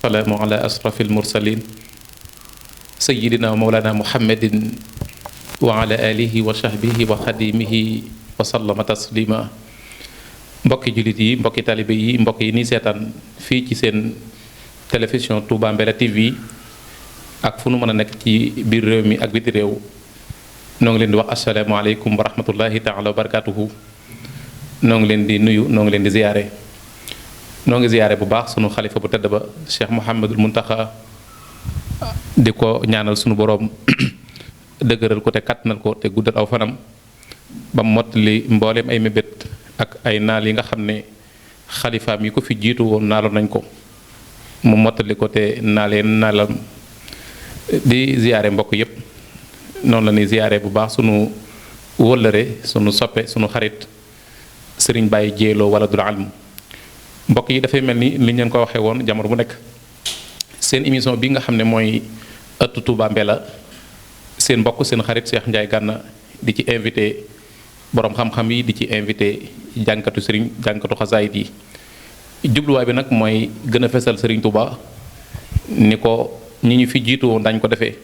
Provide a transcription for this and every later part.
salaamu ala ashrafil mursalin sayyidina wa mawlana muhammadin wa ala alihi wa sahbihi wa xadimihi wa sallama taslima. mbokki jullit yi, mbokki talibe yi, mbokk yi ni seetaan fii ci seen télévision Touba Mbella TV ak fu nu mën a nekk ci biir réew mi ak biti réew, noo ngi leen di wax asalaamaaleykum wa rahmatullahi taala wa barakatuhu. noo ngi leen di nuyu, noo ngi leen di ziyaare. noo ngi ziyaare bu baax sunu xalifa bu tedd ba Cheikh Mouhamadul Muntaxa, di ko ñaanal sunu boroom dëgëral ko te kattanal ko te guddal aw fanam ba mottali mbooleem ay mébét ak ay naal yi nga xam ne xalifaam yi ko fi jiitu woon naaloon nañ ko, mu mottali ko te naalam. di ziyaare mbokk yépp, noonu la ñuy ziyaare bu baax sunu wóllëre, sunu soppe, sunu xarit sëriñ Baye Jéelo wala dul alm. mbokk yi dafay mel ni li ñu leen ko waxee woon jamono bu nekk, seen émission bi nga xam ne mooy ëttu Touba Mbella, seen mbokk seen xarit Cheikh Ndiaye Gana di ci invité borom xam-xam yi, di ci invité jànkatu xasaayit yi. jubluwaay bi nag mooy gën a fesal sëriñ Touba ni ko ñi ñu fi jiitu woon dañ ko defee,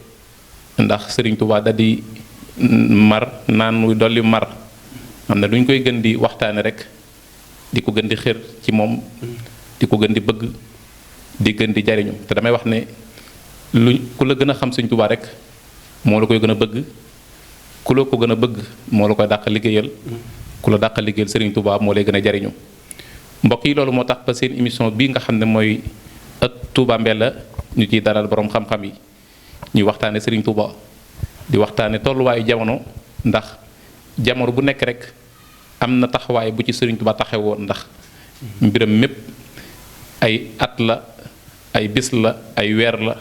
ndax sëriñ Touba da di mar naan wuy dolli mar, xam ne duñ koy gën di waxtaane rek, di ko gën di xër ci moom, di ko gën di bëgg, di gën di jariñu. te damay wax ne ku la gën a xam sëñ Tuubaa rek moo la koy gën a bëgg, ku la ko gën a bëgg moo la koy dàq liggéeyal, ku la dàq liggéeyal sëriñ Tuubaa moo lay gën a jariñu. mbokk yi, loolu moo tax ba seen émission bii nga xam ne mooy ëtt Touba Mbella ñu ciy dalal borom xam-xam yi, ñuy waxtaane sëriñ Tuubaa, di waxtaane tolluwaayu jamono, ndax jamono bu nekk rek am na taxawaay bu ci sëriñ Tuubaa taxe woon, ndax mbiram mépp ay at la, ay bis la, ay weer la,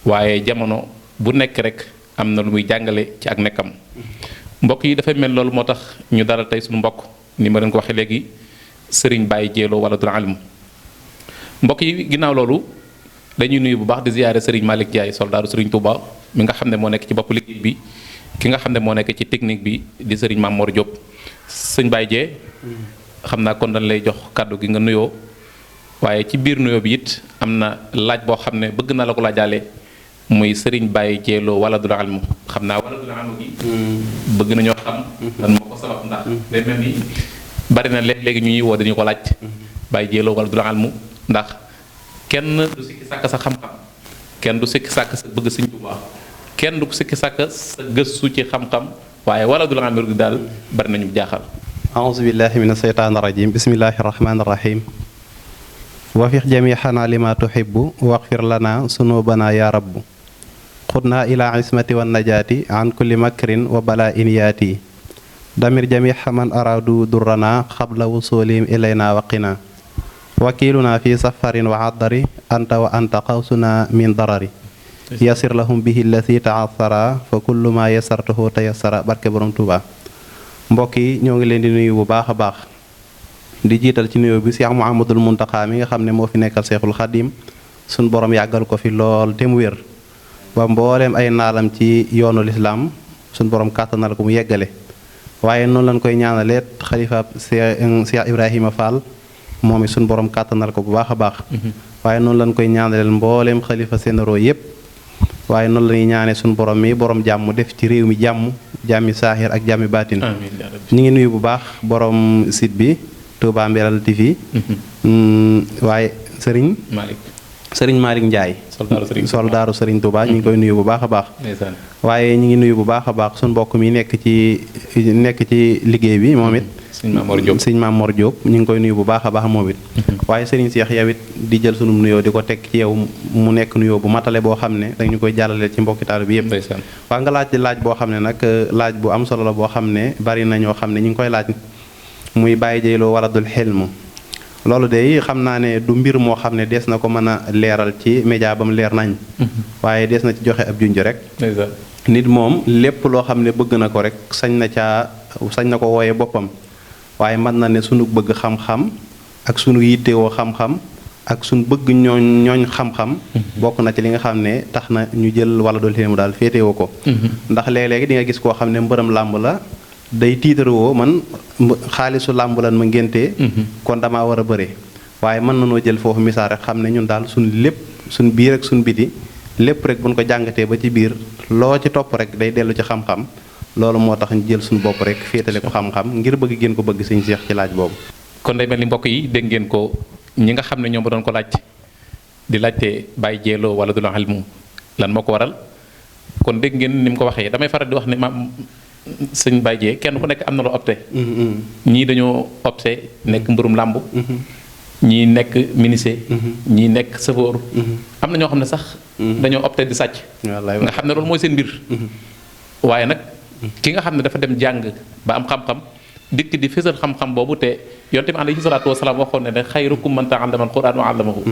waaye jamono bu nekk rek am na lu muy jàngale ci ak nekkam. mbokk yi dafay mel loolu moo tax ñu dalal tey suñu mbokk, ni ma leen ko waxee léegi, sëriñ Baye Jéelo wala dul alm. mbokk yi, ginnaaw loolu dañuy nuyu bu baax di ziyaare sëriñ Malick Ndiaye, soldaaru sëriñ Touba mi nga xam ne moo nekk ci bopp liggéey bi, ki nga xam ne moo nekk ci technique bi di sëriñ Mame Mor Diop. sëñ Baye Jee, xam naa kon dañ lay jox kàddu gi nga nuyoo, waaye ci biir nuyoo bi it am na laaj boo xam ne bëgg na la ko laajaale, muy sëriñ Baye Jéelo wala dul alm. xam naa wala dul alm gi bëgg nañoo xam lan moo ko sabab, ndax day mel ni bari na léegi ñuy woo dañu ko laaj Baye Jéelo wala dul alm, ndax kenn du sikki sàkk sa xam-xam, kenn du sikki sàkk sa bëgg sëñ Tuubaa, kenn du sikki sàkk sa gëstu ci xam-xam, waaye wala dul alm gi daal bari nañu jaaxal. auzu billahi min asheytaani rajim, bismillahi rahmaani rahim. wafix jamixana lima tuhibbu waxfir lana sunubana ya rabbu xudna ila ismati wa najaati an kulli makrin wa bala in yaati damir jamixa man aradu durrana xabla wusulihim ilayna waqina wakiluna fi safarin wa haddari anta wa anta xawsuna min darari yasir lahum bihi allati taasara fa kullu ma yasartuhu tayassara. barke borom Tuuba. mbokk yi, ñoo ngi leen di nuyu bu baax a baax, di jiital ci nuyoo bi Cheikh Mouhamadul Muntaxa mi nga xam ne moo fi nekkal Cheikhul Khadim, suñ borom yàggal ko fi lool te mu wér ba mbooleem ay naalam ci yoonu lislaam suñ borom kàttanal ko mu yeggale. waaye noonu lañ koy ñaanaleet xalifa Cheikh Ibrahima Fall, moom it suñ borom kàttanal ko bu baax a baax. waaye noonu lañ koy ñaanaleel mbooleem xalifa sénéro yépp. waaye noonu la ñuy ñaane suñu borom mi borom jàmm def ci réew mi jàmmi saaxir ak jàmmi baatin. ñu ngi nuyu bu baax borom site bi Touba Mbella TV. waaye sëriñ Malick Ndiaye, soldaaru sëriñ Touba, ñu ngi koy nuyu bu baax a baax. waaye ñu ngi nuyu bu baax a baax suñu mbokk mi nekk ci liggéey bi moom it. sëñ Mame Mor Diop ñu ngi koy nuyu bu baax a baax moom it. waaye sëriñ Cheikh yow it di jël sunu nuyoo di ko teg ci yow mu nekk nuyoo bu matale boo xam ne dañu koy jàllale ci mbokki taalibe bi yëpp. waa nga laaj boo xam ne nag laaj bu am solo la boo xam ne bari na ñoo xam ne ñu ngi koy laaj, muy Baye Jéelo wala dul xilm. loolu de xam naa ne du mbir moo xam ne dees na ko mën a leeral ci média ba mu leer nañ. waaye dees na ci joxe ab junj rek. nit moom lépp loo xam ne bëgg na ko rek sañ na ko wooye boppam. waaye mën na ne sunu bëgg xam-xam ak sunu yittewoo xam-xam ak suñ bëgg ñooñ xam-xam bokk na ci li nga xam ne tax na ñu jël wala dool mu daal féetewoo ko ndax léeg-léegi di nga gis koo xam ne mbërëm làmb la day tiitaroo man xaalisu làmb lan ma ngéntee kon damaa war a bëre waaye mën na noo jël foofu misaal rek xam ne ñun daal suñ lépp suñ biir ak suñ biti lépp rek buñ ko jàngatee ba ci biir loo ci topp rek day dellu ci xam-xam loolu moo tax ñu jël suñu bopp rek féetale ko xam-xam ngir bëgg ngeen ko bëgg sëñ Seex ci laaj boobu. kon day mel ni mbokk yi dégg ngeen ko ñi nga xam ne ñoom ba doon ko laaj di laajte Baye Diello wala du la ilmu lan moo ko waral kon dégg ngeen ni mu ko waxee damay faral di wax ne maam sëñ Baye Dieng kenn ku nekk am na loo opté. ñii dañoo opté nekk mbërum làmb. ñii nekk ministre. ñii nekk sëfoor. am na ñoo xam ne sax. dañoo opté di sàcc. nga xam ne loolu mooy seen mbir. waaye nag ki nga xam ne dafa dem jàng ba am xam-xam dikk di fësal xam-xam boobu te yonent bi alayhi salaatu wasalaam waxoon ne xayrukum man ta'allama al-Qur'aan wa 'allamahu.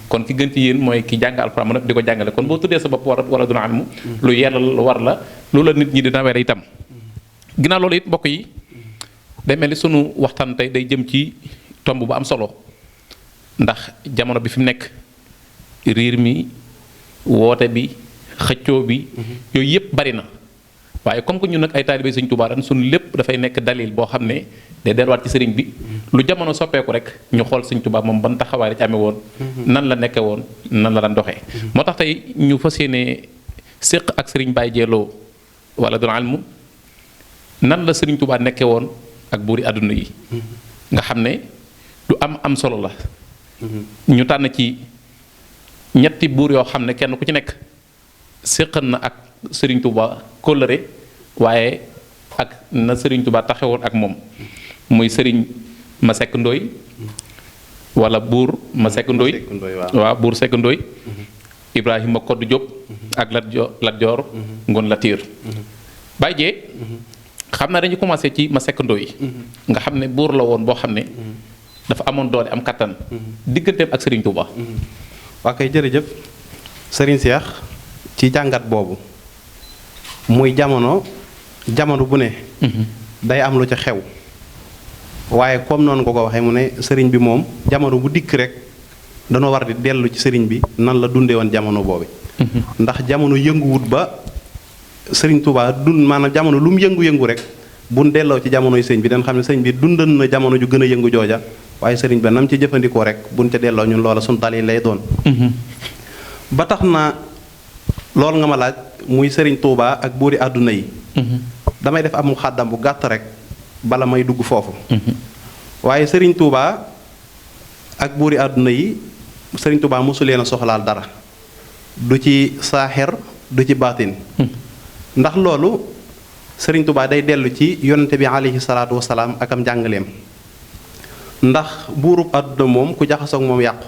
kon ki gën ci yéen mooy ki jàng alxuraan nag di ko jàngale kon boo tuddee sa bopp wala duna ilmu lu yellal war la lu la nit ñi dina weer itam. ginnaaw loolu it mbokk yi day mel ni sunu waxtaan tey day jëm ci tomb bu am solo ndax jamono bi fi mu nekk riir mi woote bi xëccoo bi yooyu yëpp bari na waaye comme que ñun nag ay taalibe Sëriñ Tuubaa ren sunu lépp dafay nekk dalil boo xam ne day delluwaat ci sëriñ bi lu jamono soppeeku rek ñu xool Sëriñ Tuubaa moom ban taxawaay la ci amee woon nan la nekke woon nan la daan doxee moo tax tey ñu fas yéene séq ak sëriñ Baye Diello wala duna ilmu nan la Sëriñ Tuubaa nekke woon ak buuri àdduna yi nga xam ne lu am solo la ñu tànn ci ñetti buur yoo xam ne kenn ku ci nekk séqan na ak Sëriñ Tuubaa kóllëre waaye ak na Sëriñ Tuubaa taxewoon ak moom muy Sëriñ Masek Ndooy wala buur Masek Ndooy waaw buur Sekk Ndooy Ibrahima Koddu Jóob ak Lat Joor Ngoon Latiir Baye Dieng xam naa dañu commencé ci Masek Ndooy nga xam ne buur la woon boo xam ne dafa amoon doole am kattan digganteem ak Sëriñ Tuubaa waa kay jërëjëf Sëriñ Seex ci jàngat boobu muy jamono bu ne day am lu ca xew waaye comme noonu nga ko waxee mu ne sëriñ bi moom jamono bu dikk rek danoo war di dellu ci sëriñ bi nan la dundee woon jamono boobu ndax jamono yënguwut ba Sëriñ Tuubaa maanaam jamono lu mu yëngu-yëngu rek buñ delloo ci jamonoy sëriñ bi dañ xam ne sëriñ bi dundan na jamono ju gën a yëngu jooja waaye sëriñ bi nam ci jëfandikoo rek buñ ca delloo ñun loola suñ dalil lay doon ba tax na loolu nga ma laaj muy Sëriñ Tuubaa ak buuri àdduna yi damay def am xàddam bu gàtt rek bala may dugg foofu waaye Sëriñ Tuubaa ak buuri àdduna yi Sëriñ Tuubaa mosu leen a soxlaal dara du ci saaxir du ci baatin ndax loolu Sëriñ Tuubaa day dellu ci yonente bi alayhi salaatu wasalaam ak am njàngaleem ndax buurub àdduna moom ku jaxasoog moom yàqu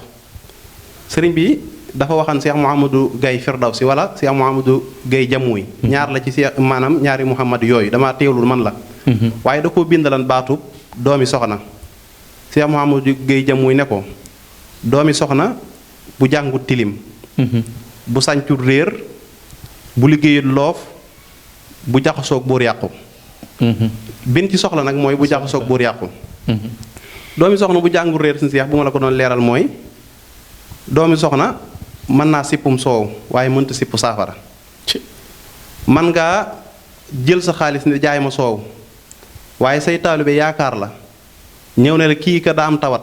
sëriñ bi dafa waxan Cheikh Mouhamadou Gaye Firdawsi wala Cheikh Mouhamadou Gaye Jamuy ñaar la ci Cheikh maanaam ñaari Mouhamad yooyu dama teewlul man la waaye da koo bindalan baatub doomi soxna Cheikh Mouhamadou Gaye Jamuy ne ko doomi soxna bu jàngut tilim bu sañcut réer bu liggéeyut loof bu jaxasoog buur yàqu bin ci soxla nag mooy bu jaxasoog buur yàqu doomi soxna bu jàngut réer si Seex bu ma la ko doon leeral mooy doomi soxna mën naa sippum soow waaye mënta sipp saafara man ngaa jël sa xaalis ne jaay ma soow waaye say taalibe yaakaar la ñëw ne la kii ka daa am tawat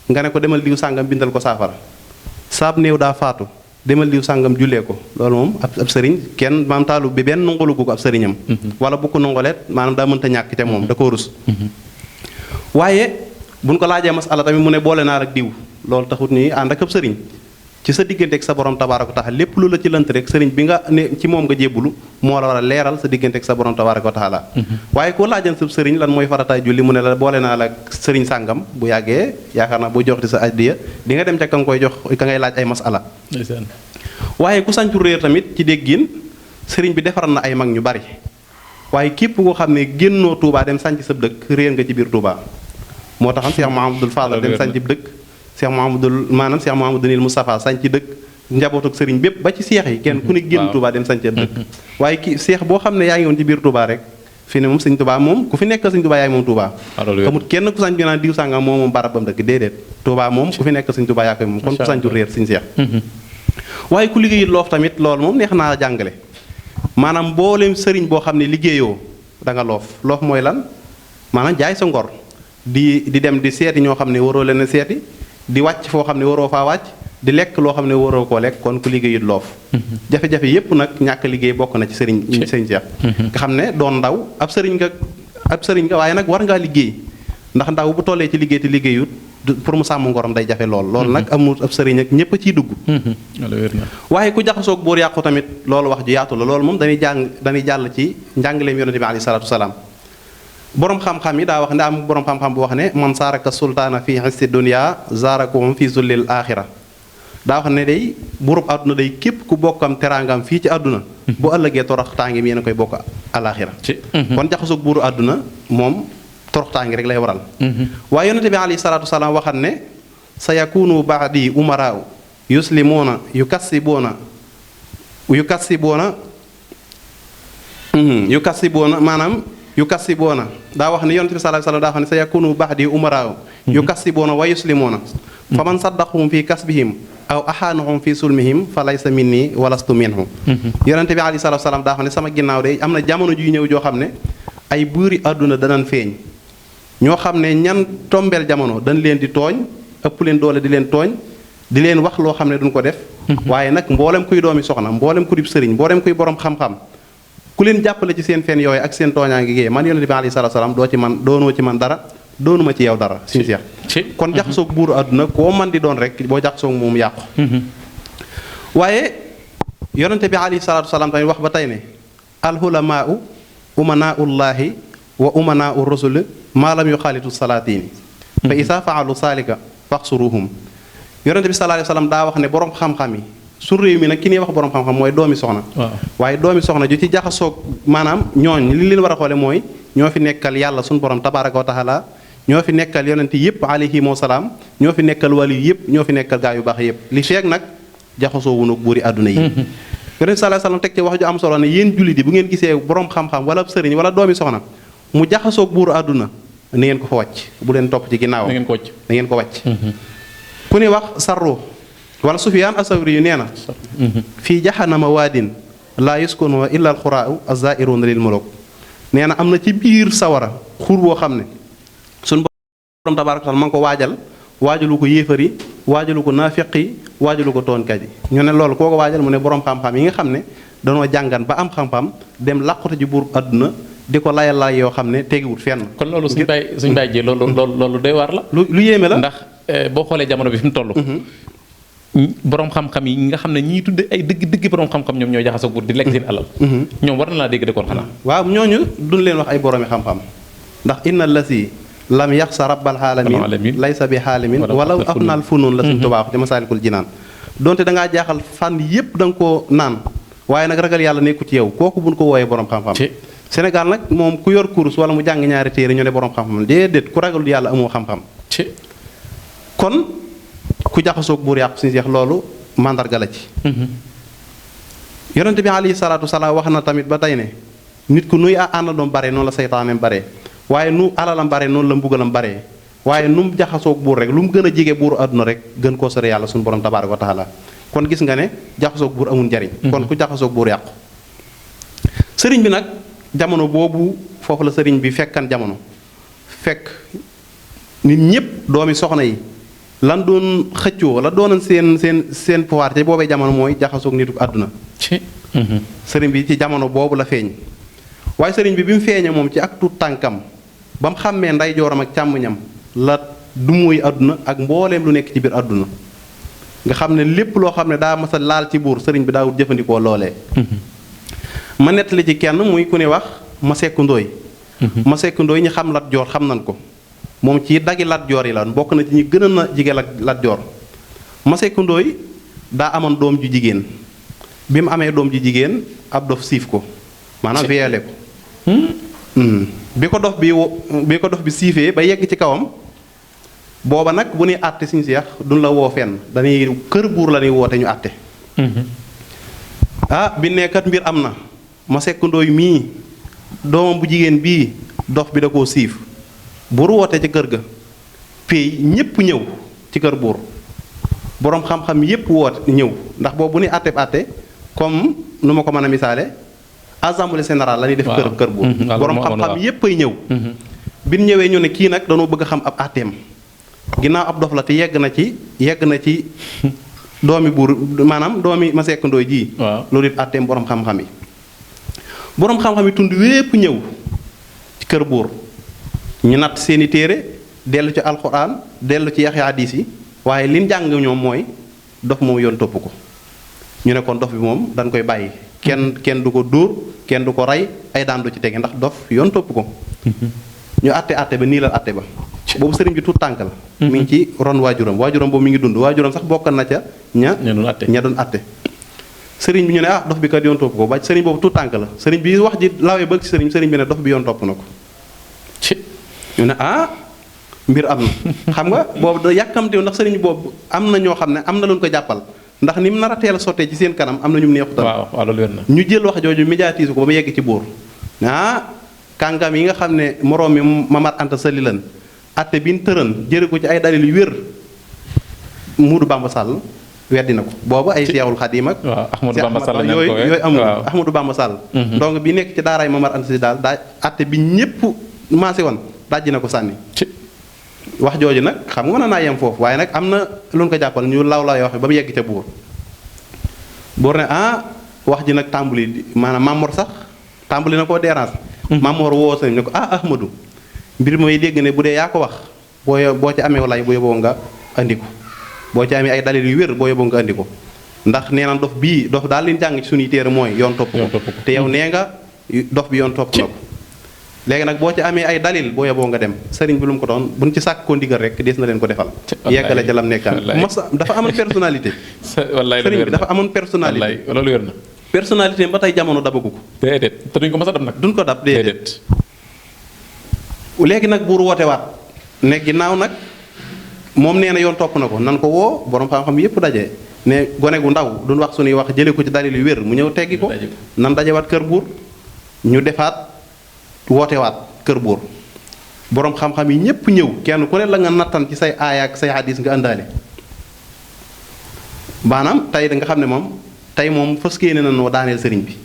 nga ne ko demal diw sàngam bindal ko saafara saab néew daa faatu demal diw sàngam jullee ko loolu moom ab sëriñ kenn maam taalib bi benn nongolugu ko ab sëriñam wala bu ko nongoleet maanaam daa mënta ñàkk te moom da koo rus waaye buñ ko laajee masala tamit mu ne boole naa ak diw loolu taxut ni ànd ak ab sëriñ ci sa diggante ak sa borom tabaaraka wa taala lépp lu la ci lënt rek sëriñ bi nga ne ci moom nga jébbulu moo la war a leeral sa diggante ak sa borom tabaaraka wa taala waaye koo laajan sa sëriñ lan mooy farataay julli mu ne la boole naa la sëriñ sàngam bu yàggee yaakaar naa boo jox di sa addiya di nga dem ca ka nga koy jox ka ngay laaj ay masala waaye ku sañcu réer tamit ci déggin sëriñ bi defaral na ay mag ñu bari waaye képp koo xam ne génnoo Touba dem sànc sa dëkk réer nga ci biir Touba moo taxam Cheikh Mouhamadoul Fadal dem sànc dëkk Cheikh Mouhamadou Nil Moustapha sañ ci dëkk njabootuk sëriñ bépp ba ci seex yi kenn ku ne génn Touba dem sañ ci dëkk waaye ki seex boo xam ne yaa ngi woon ci biir Touba rek fi ne moom sëñ Touba moom ku fi nekk sëñ Touba yaay moom Touba loolu amul kenn ku sañ bi naan diw sàngam moom barab bam dëkk déedéet Touba moom ku fi nekk sëñ Touba yaa koy moom kon ku sañ du réer sëñ Seex waaye ku liggéeyit loof tamit loolu moom neex naa jàngale maanaam mboolem sëriñ boo xam ne liggéeyoo da nga loof mooy lan maanaam jaay sa ngor di dem di seeti ñoo xam ne waroo leen a seeti di wàcc foo xam ne waroo faa wàcc di lekk loo xam ne waroo koo lekk kon ku liggéeyut loof jafe-jafe yépp nag ñàkk liggéey bokk na ci sëriñ Seex nga xam ne doon ndaw ab sëriñ nga waaye nag war ngaa liggéey ndax ndaw bu tollee ci liggéey te liggéeyut pour mu sàmm ngorom day jafe loolu nag amul ab sëriñ ak ñépp a ciy dugg waaye ku jaxasoog buur yàqu tamit loolu wax ju yaatu la loolu moom dañuy jàll ci njàngaleem yonente bi alayhi salaatu wasalaam boroom xam-xam yi daa wax ne am boroom xam-xam bu wax ne man saaraka sultaana fi hissi dunya zaarakum fi zullil aaxira daa wax ne day buurub àdduna day képp ku bokkam teraangam fii ci àdduna bu ëllëgee toroxtaange mi yéen a koy bokk alaaxira kon jaxasoog buuru àdduna moom toroxtaange rek lay waral waaye yonente bi alayhi salaatu wasalaam waxat ne sa yakunu baadi umaraau yuslimuuna yukassibuuna maanaam yukassibuuna daa wax ne yonente bi sallallahu alayhi wasallam daa wax ne sa yakunu ba'di umaraaw yukassibuuna wa yuslimuuna fa man saddaqahum fi kasbihim aw ahaanahum fi sulmihim fa laysa minni walastu minhum yonente bi alayhi salaatu wasalaam daa wax ne sama ginnaaw de am na jamono juy ñëw joo xam ne ay buuri àdduna danañ feeñ ñoo xam ne ñan tombeel jamono dañ leen di tooñ ëpp leen doole di leen tooñ di leen wax loo xam ne duñ ko def waaye nag mboolem kuy doomi soxna mboolem ku dib sëriñ mboolem kuy borom xam-xam ku leen jàppale ci seen fen yooyu ak seen tooñaa ngi géey man yonente bi alayhi salaatu salaam doonoo ci man dara doonuma ci yow dara suñu seex kon jaxasoog buuru àdduna koo man di doon rek boo jaxasoog moom yàqu waaye yonente bi alayhi salaatu salaam tamit wax ba tey ne alhulamaau umanaullaahi wa umanaau rusul maa lam yuxaalitu salaatini fa isa faalu saalika faxsuruhum yonente bi sallallahu alayhi wa sallam daa wax ne borom xam-xam yi su réew mi nag ki ñuy wax borom xam-xam mooy doomi soxna waaye doomi soxna ju ci jaxasoog maanaam ñooñ li leen war a xoole mooy ñoo fi nekkal yàlla suñu borom tabaraka wa taala ñoo fi nekkal yonent yëpp alayhimu salaam ñoo fi nekkal wali yëpp ñoo fi nekkal gaa yu baax yëpp li feeg nag jaxasoo wunu buuri àdduna yi yonent sallallahu alayhi wasallam teg ci wax ju am solo ne yéen jullit yi bu ngeen gisee borom xam-xam wala sëriñ wala doomi soxna mu jaxasoog buuru àdduna na ngeen ko fa wàcc bu leen topp ci ginnaaw na ngeen ko wàcc ku ni wax sarru wala Sufyaan Asawri yu nee na fii jahanama waadin laa yuskunu illa alxuraau azzairuna lil muluk nee na am na ci biir sawara xur boo xam ne suñu borom tabaaraka taala ma ngi ko waajalu ko yéefar yi waajalu ko naafiq yi waajalu ko tooñkat yi ñu ne loolu koo ko waajal mu ne borom xam-xam yi nga xam ne danoo jàngan ba am xam-xam dem làqute ji buur àdduna di ko layal lay yoo xam ne tegiwut fenn. kon loolu suñ bàyyi ji loolu doy waar la. lu yéeme la ndax boo xoolee jamono bi fi mu toll. borom xam-xam yi nga xam ne ñii tudde ay dëgg borom xam-xam ñoom ñooy jaxasoo buur di lekk seen alal. ñoom war na laa dégg de kon xanaa. waaw ñooñu duñ leen wax ay boromi xam-xam ndax inna lasi lam yaxsa rabbal alamin laysa bi xaalimin wala afnal funun la suñ tubaax ci masaalikul jinaan donte da ngaa jaaxal fànn yépp da nga koo naan waaye nag ragal yàlla nekku ci yow kooku buñ ko wooyee borom xam-xam. Sénégal nag moom ku yor course wala mu jàng ñaari téere ñu ne borom xam-xam déedéet ku ragalul yàlla amoo xam-xam. kon ku jaxasoog buur yàqu suñu seex loolu mandarga la ci. yonente bi alayhi salaatu wasalaam wax na tamit ba tey ne nit ku nuy àndandoom bare noonu la seytaaneem bare waaye nu alalam bare noonu la mbugalam bare waaye nu mu jaxasoog buur rek lu mu gën a jege buuru àdduna rek gën koo sori yàlla suñu borom tabaaraka wa taala kon gis nga ne jaxasoog buur amul njariñ. kon ku jaxasoog buur yàqu. sëriñ bi nag jamono boobu foofu la sëriñ bi fekkan jamono fekk nit ñépp doomi soxna yi lan doon xëccoo la doonan seen pouvoir te boobee jamono mooy jaxasoog nitu àdduna. sëriñ bi ci jamono boobu la feeñ waaye sëriñ bi mu feeñee moom ci ak tuut tànkam ba mu xàmmee nday jooram ak càmmoñam la du muy àdduna ak mbooleem lu nekk ci biir àdduna nga xam ne lépp loo xam ne daa mas a laal ci buur sëriñ bi daawut jëfandikoo loolee. ma nettali ci kenn muy ku ne wax ma sekku ndooy. ma sekku ndooy ñi xam Lat Joor xam nañ ko moom ci dagi Lat Joor yi la bokk na ci ñi gën a jigéen ak Lat Joor. ma sekku ndooy daa amoon doom ju jigéen bi mu amee doom ju jigéen ab dof siif ko maanaam violé ko. bi ko dof bi siifee ba yegg ci kawam booba nag bu ñuy àtte suñu seex duñ la woo fenn dañuy kër buur la ñuy woote ñu àtte. bi nekkat mbir am na ma sekk ndooy mii doomam bu jigéen bii dof bi da koo siif buur woote ci kër ga pay ñépp ñëw ci kër buur boroom xam-xam yépp woote ñëw ndax boobu bu ni àtte àtte comme nu ma ko mën a misaale assemblée générale la ñuy def kër buur boroom xam-xam yépp ay ñëw bi ñu ñëwee ñu ne kii nag dañoo bëgg a xam ab àtteem ginnaaw ab dof la te yegg na ci doomi buur maanaam doomi ma sekk ndooy ji loolu it àtteem boroom xam-xam yi boroom xam-xam yi tund wépp ñëw ci kër buur ñu natt seeni téere dellu ci alxuraan dellu ci yaxi hadiis yi waaye liñ jàng ñoom mooy dof moom yoon topp ko ñu ne kon dof bi moom dañ koy bàyyi kenn du ko dóor kenn du ko rey ay daan du ci tege ndax dof yoon topp ko ñu àtte ba nii la àtte ba boobu sëriñ bi tuut tànk la mi ngi ci ron waajuram boobu mi ngi dund waajuram sax bokkan na ca ña doon àtte sëriñ bi ñu ne dof bi kat yoon topp ko ba sëriñ boobu tuut tànk la sëriñ bi wax ji lawee bëgg ci sëriñ bi ne dof bi yoon topp na ko ñu ne mbir am na xam nga boobu da yàkkamtewu ndax sëriñ boobu am na ñoo xam ne am na lu ñu ko jàppal ndax ni mu nar a teel a sottee ci seen kanam am na ñu mu neexutal waaw loolu wér na ñu jël wax jooju médiatise ko ba mu yegg ci buur kàngam yi nga xam ne moroom mi Mamar Anta Sali lan atte bi ñu tëran jëre ko ci ay dalil yu wér Muudu Bamba Sall weddi na ko boobu ay Seexul Xadiim ak Ahmadou Bamba Sall yooyu amul Ahmadou Bamba Sall donc bi nekk ci daaraay Mamar Anta Sali daal daa atte bi ñépp maase woon dajji na ko sànni wax jooju nag xam nga mën naa yem foofu waaye nag am na lu ñu ko jàppal ñu law wax ba mu yegg ca buur ne wax ji nag tàmbali maanaam Mamor sax tàmbali na koo dérange Mamor woo sëriñ ne ko Ahmadou mbir may dégg ne bu dee yaa ko wax boo ci amee lay bu yóbboo nga andi ko boo ci amee ay dalil yu wér boo yóbboo nga andi ko ndax nee na dof daal li ñu jàng ci suñuy téere mooy yoon topp ko te yow nee nga dof bi yoon topp na ko léegi nag boo ci amee ay dalil boo yóbboo nga dem sëriñ bi lu mu ko doon buñ ci sàkk koo ndigal rek dees na leen ko defal yeggale ca lam nekkaan dafa amoon personnalité sëriñ bi dafa amoon personnalité loolu wér na personnalité ba tey jamono dabagu ko déedéet te duñ ko mës a dab nag duñ ko dab déedéet léegi nag buur woote waat ne ginnaaw nag moom nee na yoon topp na ko nan ko woo borom xam-xam yépp daje ne gone gu ndaw duñ wax suñuy wax jële ko ci dalil yu wér mu ñëw teggi ko nan dajewaat kër buur ñu defaat woote waat kër buur borom xam-xam yi ñépp ñëw kenn ku ne la nga nattan ci say aaya ak say hadis nga àndaale maanaam tey da nga xam ne moom fas yéene na noo daaneel sëriñ bi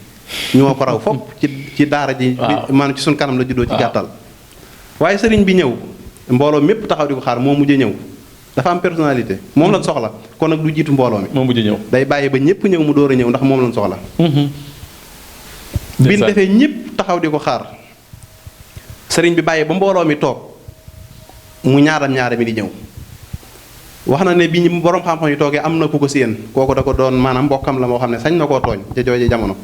ñoo ko raw fopp ci daara ji maanaam ci suñ kanam la juddoo ci gàttal waaye sëriñ bi ñëw mbooloo mépp taxaw di ko xaar moo mujj ñëw dafa am personnalité moom lañ soxla kon nag du jiitu mbooloo mi moo mujj ñëw day bàyyi ba ñëpp ñëw mu door a ñëw ndax moom lañ soxla bi ñu defee ñëpp taxaw di ko xaar sëriñ bi bàyyi ba mbooloo mi toog mu ñaaram mi di ñëw wax na ne bi ñu borom xam-xam yi toogee am na ku ko séen kooku da ko doon maanaam mbokkam la moo xam ne sañ na koo tooñ ca jooje jamono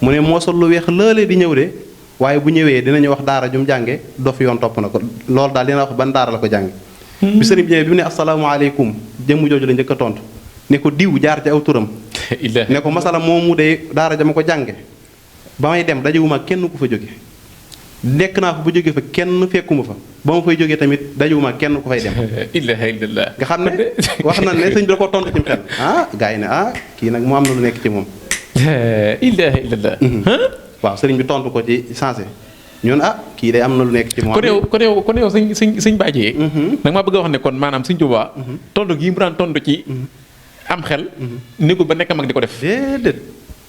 mu ne moo sol lu weex lële di ñëw de waaye bu ñëwee dinañu wax daara jum jànge dof yoon topp na ko loolu daal dina wax ban daara la ko jànge bi sëriñ bi ñëwee bi mu ne asalaamaaleykum jëmm jooju la njëkk a tontu ne ko diw jaar ci aw turam ne ko masala moomu de daara ja ma ko jànge ba may dem dajewuma kenn ku fa jóge nekk naa fa bu jóge fa kenn fekkuma fa ba ma fay jógee tamit dajewuma kenn ku fay dem ilaha illallah nga xam ne wax na ne sëñ bi da ko tontu ci xel gars yi ne kii nag mu am na lu nekk ci moom ilaha illallah waaw sëriñ bi tontu ko ci sensé ñun kii day am na lu nekk ci moom kon yow sëñ bàjjee nag maa bëgg a wax ne kon maanaam sëñ Tuubaa tontu gii mu daan tontu ci am xel négul ba nekk mag di ko def déedéet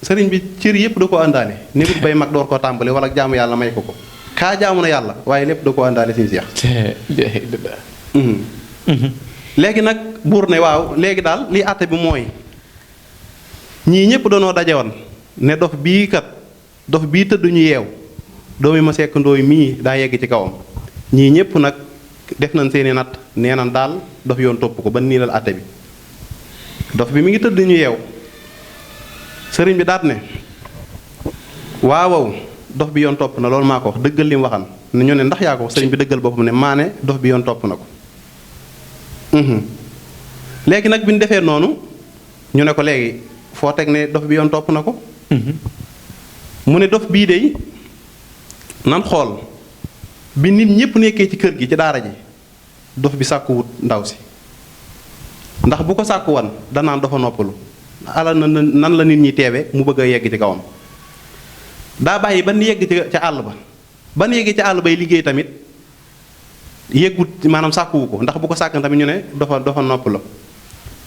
sëriñ bi cër yëpp da ko àndaale négul bay mag door koo tàmbali wala jaamu yàlla may ko kaa jaamu na yàlla waaye lépp da ko àndaale suñu seex léegi nag buur ne waaw léegi daal li àtte bi mooy ñii ñëpp danoo daje woon ne dof bii tëdd ñu yeew doomi ma sekk ndooy mii daa yegg ci kawam ñii ñëpp nag def nañ seeni natt nee nañ daal dof yoon topp ko ba nii lal àtte bi dof bi mi ngi tëdd ñu yeew sëriñ bi daat ne waaw dof bi yoon topp na loolu maa ko wax dëggal li mu waxan ne ñu ne ndax yaa ko wax sëriñ bi dëggal boppam ne maa ne dof bi yoon topp na ko léegi nag bi ñu defee noonu ñu ne ko léegi foo teg ne dof bi yoon topp na ko mu ne dof bii de nan xool bi nit ñëpp nekkee ci kër gi ci daara ji dof bi sàkkuwut ndaw si ndax bu ko sàkku wan danaan dafa noppalu ala nan la nit ñi teewe mu bëgg a yegg ci kawam daa bàyyi ban yegg ca àll ba ban yeggee ca àll bay liggéey tamit yeggut maanaam sàkkuwu ko ndax bu ko sàkkan tamit ñu ne dafa nopp la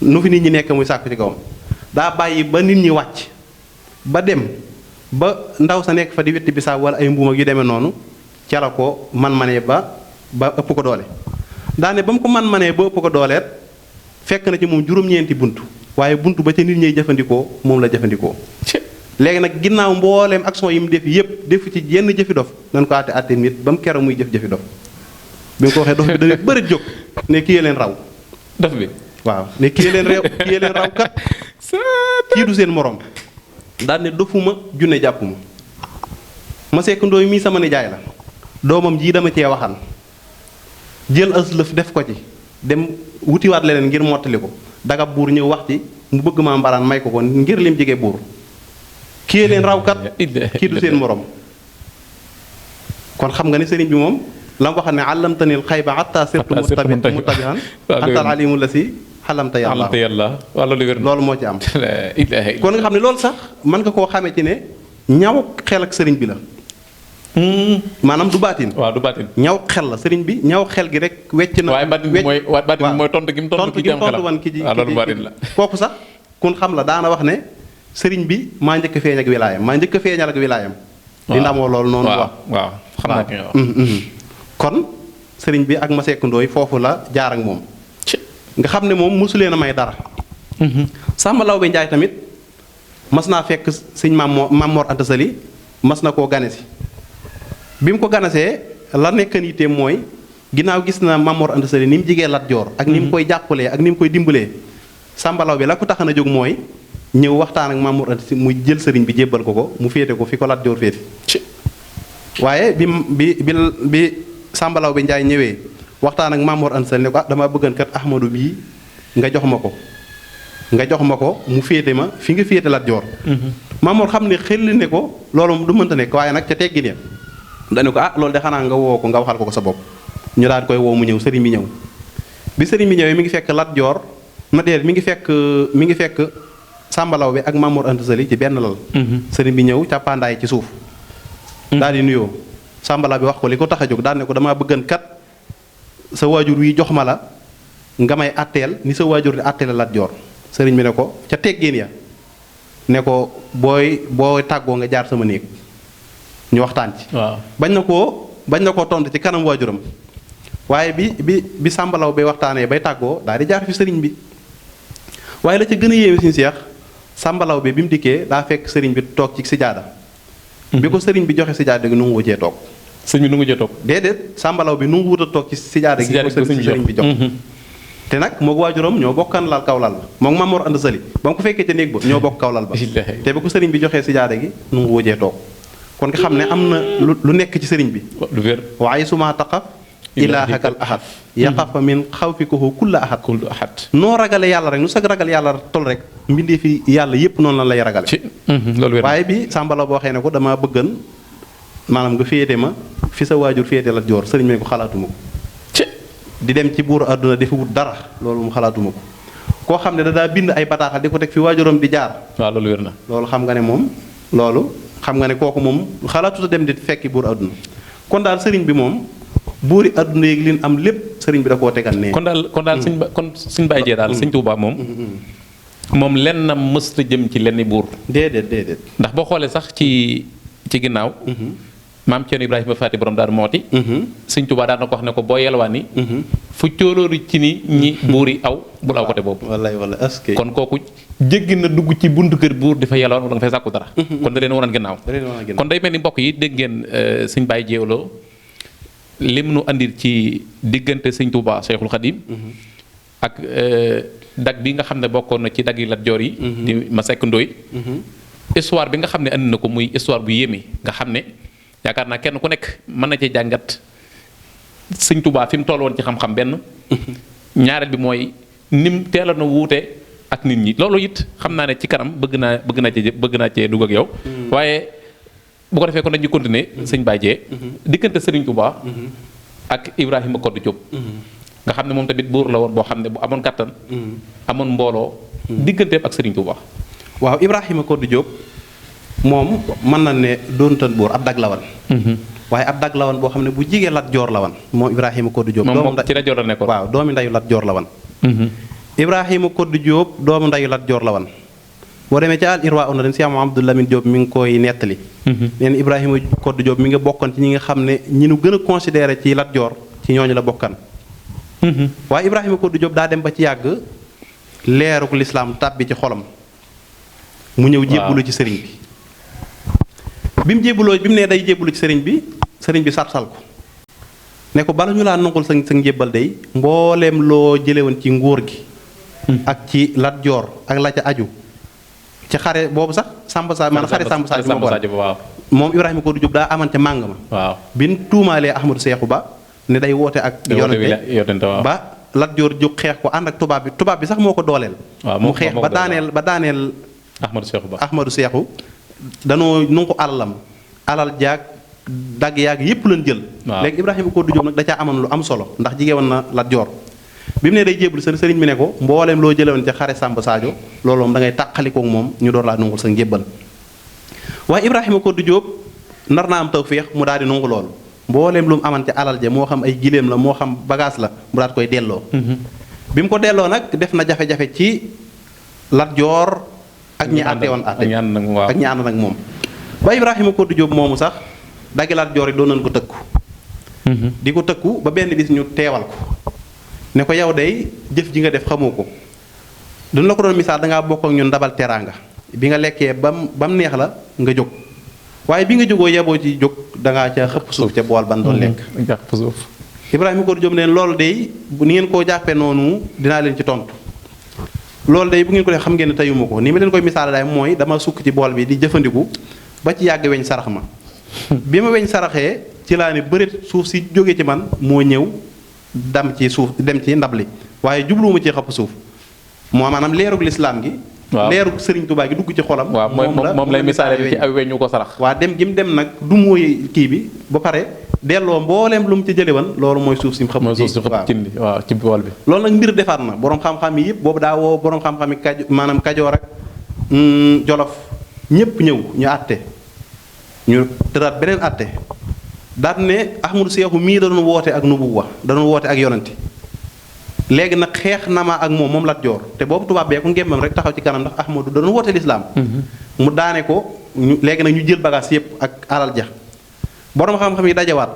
nu fi nit ñi nekk muy sàkku ci kawam daa bàyyi ba nit ñi wàcc ba dem ba ndaw sa nekk fa di wetti bisaab wala ay mbuum ak yu demee noonu ca la ko man-manee ba ëpp ko doole daane ba mu ko man-manee ba ëpp ko dooleet fekk na ci moom juróom-ñeenti bunt waaye bunt ba ca nit ñiy jëfandikoo moom la jëfandikoo léegi nag ginnaaw mbooleem action yi mu def yépp defu ci yenn jëfi dof nañ ko àtte nit ba mu keroog muy jëf-jëfi dof bi nga ko waxee dof bi dana bëri jóg ne kii leen raw dof bi waaw ne kii leen raw kat kii du seen morom daal ne dofuma junne jàppuma ma sekk ndooy mii sama nijaay la doomam jii dama cee waxal jël aslëf def ko ci dem wutiwaat leneen ngir mottali ko dagab buur ñëw wax ci mu bëgg maa mbaraan may ko ngir lim jege buur kii leen raw kat kii du seen morom kon xam nga ne sëriñ bi moom la mu waxal ne àllamtanil xayba hatta sirtu muttabihan antal alimu la si xalamta yàlla loolu moo ci am kon nga xam ne loolu sax mën nga koo xamee ci ne ñaw xel ak sëriñ bi la maanaam du baatin waaw du baatin ñaw xel la sëriñ bi ñaw xel gi rek wecc na waaye baatin mooy tontu gi mu tontu wan ki ji loolu baatin la kooku sax kun xam la daana wax ne sëriñ bi maa njëkk a feeñ ak wilaayam maa njëkk a feeñal ak wilaayam di ndamoo loolu noonu waaw xam naa ki nga wax kon sëriñ bi ak Masek Ndooy foofu la jaar ak moom nga xam ne moom mosu leen a may dara Sàmba Lawbe Njaay tamit mas naa fekk sëñ Maam Mor Anta Sali mas na koo gane si bi mu ko ganasee la nekkan yitteem mooy ginnaaw gis na Maam Mor Anta Sali ni mu jigee Lat Joor ak ni mu koy jàppalee ak ni mu koy dimbalee Sàmba Lawbe la ko tax na jóg mooy ñëw waxtaan ak Maam Mor Anta Sali muy jël sëriñ bi jébbal ko mu féete ko fi ko Lat Joor féete waaye bi Sàmba Lawbe Njaay ñëwee waxtaan ak Maam Mor Anta Sali ne ko dama bëggan kat Ahmadu bii nga jox ma ko mu féete ma fi nga féete Lat Joor Maam Mor xam ne xel ne ko loolu du mënta nekk waaye nag ca teggin ya dañu ko loolu de xanaa nga woo ko nga waxal ko sa bopp ñu daal di koy woo mu ñëw sëriñ bi ñëw bi sëriñ bi ñëwee mi ngi fekk Lat Joor mi ngi fekk Sàmba Lawbe ak Maam Mor Anta Sali ci benn lal sëriñ bi ñëw càppaandaay ci suuf daal di nuyoo Sàmba Lawbe wax ko li ko tax a jóg daal ne ko damaa bëggan kat sa waajur wi jox ma la nga may àtteel ni sa waajur di àtteele Lat Joor sëriñ bi ne ko ca teggin ya ne ko booy tàggoo nga jaar sama néeg ñu waxtaan ci waaw bañ na koo tontu ci kanam waajuram waaye bi Sàmba Lawbe waxtaanee bay tàggoo daal di jaar fi sëriñ bi waaye la ca gën a yéeme suñu seex Sàmba Lawbe bi mu dikkee daa fekk sëriñ bi toog ci sijaada bi ko sëriñ bi joxe sijaada gi nu ngu wujjee toog sëñ bi nu ngu wujjee toog déedéet Sàmba Lawbe nu ngu wut a toog ci sijaada gi ko sëriñ bi jox te nag moog waajuram ñoo bokkan lal kaw lal ba moog Maam Mor Anta Sali ba mu ko fekkee ca néeg ba ñoo bokk kaw lal ba te bi ko sëriñ bi joxee sijaada gi nu ngu wujjee toog kon nga xam ne am na lu nekk ci sëriñ bi lu wér waaye suma taqaf ilaahakal ahad yaqafa min xawfikuhu kulla ahad noo ragale yàlla rek nu sag ragal yàlla tol rek mbindee fi yàlla yépp noonu la lay ragale loolu wér waaye bi Sàmba Lawbe boo xee ne ko dama bëggan maanaam nga féete ma fi sa waajur féete Lat Joor sëriñ bi ne ko xalaatuma ko di dem ci buuru àdduna dafa wut dara loolu mu xalaatuma ko koo xam ne daa bind ay bataaxal di ko teg fi waajuram di jaar waaw loolu wér na loolu xam nga ne moom xam nga ne kooku moom xalaatuta dem di fekki buuru àdduna kon daal sëriñ bi moom buuri àdduna yeeg li am lépp sëriñ bi da koo tegal nee kon daal suñ bàyyi jee daal sëñ Tuubaa moom lenn na mësta jëm ci lenn buur déedéet ndax boo xoolee sax ci ginnaaw maam Ceerno Ibrahima Faati borom Daaru Mooti sëñ Tuubaa daan na ko wax ne ko boo yelwaani fu cóolóoru ci ni ñi buur yi aw bul aw côté boobu wallaay askay kon kooku jéggi na dugg ci buntu kër buur di fa yelwaan wala nga fay sàkku dara kon da leen waroon ginnaaw kon day mel ni mbokk yi dégg ngeen sëñ Baye Jéewlo lim nu andil ci diggante sëñ Tuubaa Cheikhul Khadim ak dag bi nga xam ne bokkoon na ci dag yi Lat Joor yi di Masek Ndooy histoire bi nga xam ne andi na ko muy histoire bu yéeme nga xam ne yaakaar naa kenn ku nekk mën na cee jàngat sëñ Tuubaa fi mu toll woon ci xam-xam benn ñaareel bi mooy nim teel a na wuute ak nit ñi loolu it xam naa ne ci kanam bëgg naa cee dugg ak yow waaye bu ko defee kon dañuy continuer sëñ Baye Dieye diggante Sëriñ Tuubaa ak Ibrahima Koddu Diop nga xam ne moom tamit buur la woon boo xam ne bu amoon kattan amoon mbooloo digganteem ak Sëriñ Tuubaa waaw Ibrahima Koddu Diop moom mën na ne doontan buur ab dag la wan waaye ab dag la wan boo xam ne bu jigee Lat Joor la wan moom Ibrahima Koddu Jóob moom ci Lat Joor la nekkoon. waaw doomi ndayu Lat Joor la wan Ibrahima Koddu Jóob doomu ndayu Lat Joor la wan boo demee ci al irwa una dem si am Abdou Lamine Diop mi ngi koy nettali nee na Ibrahima Koddu Jóob mi nga bokkoon ci ñi nga xam ne ñi nu gën a considéré ci Lat Joor ci ñooñu la bokkan waaye Ibrahima Koddu Jóob daa dem ba ci yàgg leeruk lislaam tàbbi ci xolam mu ñëw jébbalu ci sëriñ bi mu jébbaloo bi mu nee day jébbalu ci sëriñ bi sartal ko ne ko bala ñu laa nangul sa njébbal day mbooleem loo jële woon ci nguur gi ak ci Lat Joor ak la ca aju ci xare boobu sax Samba Sadio maanaam xare Samba Sadio moom Ibrahima Koddu Jóob daa amante màng ma waaw bi ñu tuumaalee Ahmadou Seexu Ba ne day woote ak yonente ba Lat Joor jóg xeex ko ànd ak tubaab bi sax moo ko dooleel mu xeex ba daaneel Ahmadou Seexu danoo nu ko alal jaag dagg yaag yépp lañ jël léegi Ibrahima Koddu Jóob nag da caa amoon lu am solo ndax jigée woon na Lat Joor bi mu ne day jébbalu sëriñ bi ne ko mbooleem loo jële woon ca xare Samba Sadio loolu moom da ngay tàqalikook moom ñu door laa nungul sa njébbal waaye Ibrahima Koddu Jóob nar naa am tawféex mu daal di nungu loolu mbooleem lu mu aman ca alal ja moo xam ay giléem la moo xam bagage la mu daal koy delloo bi mu ko delloo nag def na jafe-jafe ci Lat Joor ak ñi àtte woon àtte ak ñi ànd nag moom ba Ibrahima Koddu Jóob moomu sax daggi Lat Joor yi doon nañ ko tëkku di ko tëkku ba benn bis ñu teewal ko ne ko yow day jëf ji nga def xamoo ko duñ la ko doon misaal dangaa bokk ak ñun ndabal teraanga bi nga lekkee bam neex la nga jóg waaye bi nga jógoo yeboo ci jóg dangaa ca xëpp suuf ca bool ban doon lekk Ibrahima Koddu Jóob neen loolu day ni ngeen koo jàppee noonu dinaa leen ci tontu loolu day bu ngeen ko def xam ngeen ne tayuma ko ni ma leen koy misaal daay mooy dama sukk ci bool bi di jëfandiku ba ci yàgg weñ sarax ma bi ma weñ saraxee ci laa ne bërit suuf si jóge ci man moo ñëw dem ci ndab li waaye jubluwuma ci xapp suuf moo maanaam leerug lislaam gi leerug Sëriñ Tuubaa gi dugg ci xolam moom lay misaale ci ay weñu ko sarax waa dem gi mu dem nag du mooy kii bi ba pare delloo mbooleem lu mu ci jële woon loolu mooy suuf si mu xëpp ci bool bi loolu nag mbir defaat na boroom xam-xam yi yëpp boobu daa woo boroom xam-xam yi maanaam Kajoor ak Jolof ñépp ñëw ñu àtte ñu tëraat beneen àtte daat ne Ahmadou Seexu mii da doon woote ak nubuwa da doon woote ak yonante léegi nag xeex na ma ak moom Lat Joor te boobu tubaab bee ko ngémbam rek taxaw ci kanam ndax Ahmadou da doon woote lislaam mu daane ko léegi nag ñu jël bagage yépp ak alal ja boroom xam-xam yi dajawaat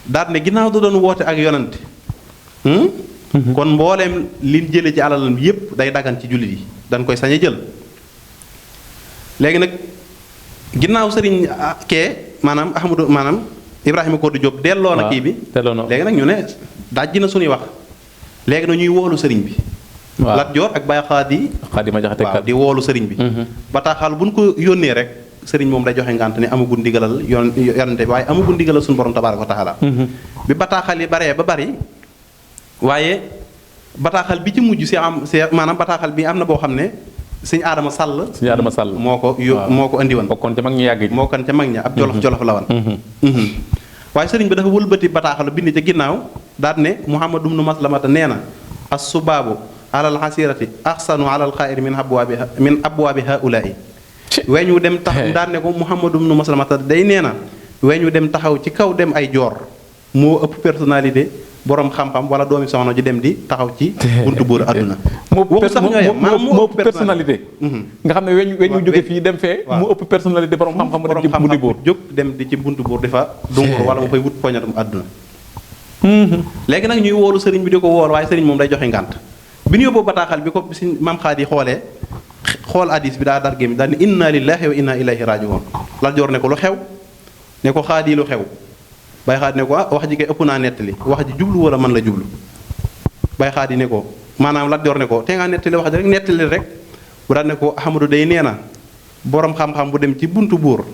daat ne ginnaaw da doon woote ak yonante kon mbooleem liñ jële ci alalam yépp day dagan ci jullit yi dañ koy sañ a jël léegi nag ginnaaw sëriñ kee maanaam Ibrahima Koddu Jóob delloo na kii bi léegi nag ñu ne dajji na suñuy wax léegi na ñuy woolu sëriñ bi Lat Joor ak Baye Xaadi ma jaxate di woolu sëriñ bi bataaxal bu ñu ko yónnee rek sëriñ moom day joxe ngànt ne amagul ndigalal yonante waaye amagul ndigalal suñu borom tabaaraka wa taala bi bataaxal yi baree ba bari waaye bataaxal bi ci mujj maanaam bataaxal bi am na boo xam ne sëñ Adama Sall moo ko andi woon bokkoon ca mag ñi yàgg moo kon ca mag ña ab jolof la woon waaye sëriñ bi dafa wëlbati bataaxal bind ca ginnaaw daal ne Muhammadu ibnu Maslamata nee na as-subaabu alal xasirati axsanu alal xaayri min abwaabi haulaai weñ wu dem tax daal ne ko Muhammadu ibnu Maslamata day nee na weñ wu dem taxaw ci kaw dem ay joor moo ëpp personnalité borom xam-xam wala doomi soxna ji dem di taxaw ci buntu buur àdduna moo ëpp personnalité nga xam ne weñ wu jóge fii dem fee mu ëpp personnalité borom xam-xam mu dem ci buntu buur jóg dem di ci buntu buur di fa dungur wala mu fay wut poñatum àdduna léegi nag ñuy woolu sëriñ bi di ko wool waaye sëriñ moom day joxe ngànt bi ñu yóbboo bataaxal bi ko si maam Xaadi xoolee xool hadiis bi daa dargé mi daal ne inna lillahi wa inna ilayhi rajiun Lat Joor ne ko lu xew ne ko Xaadi lu xew Baye Xaadi ne ko wax ji kay ëpp naa nettali wax ji jublu wala man la jublu Baye Xaadi ne ko maanaam Lat Joor ne ko te ngaa nettali wax ji rek nettali rek bu daal ne ko Ahmadou day nee na borom xam-xam bu dem ci buntu buur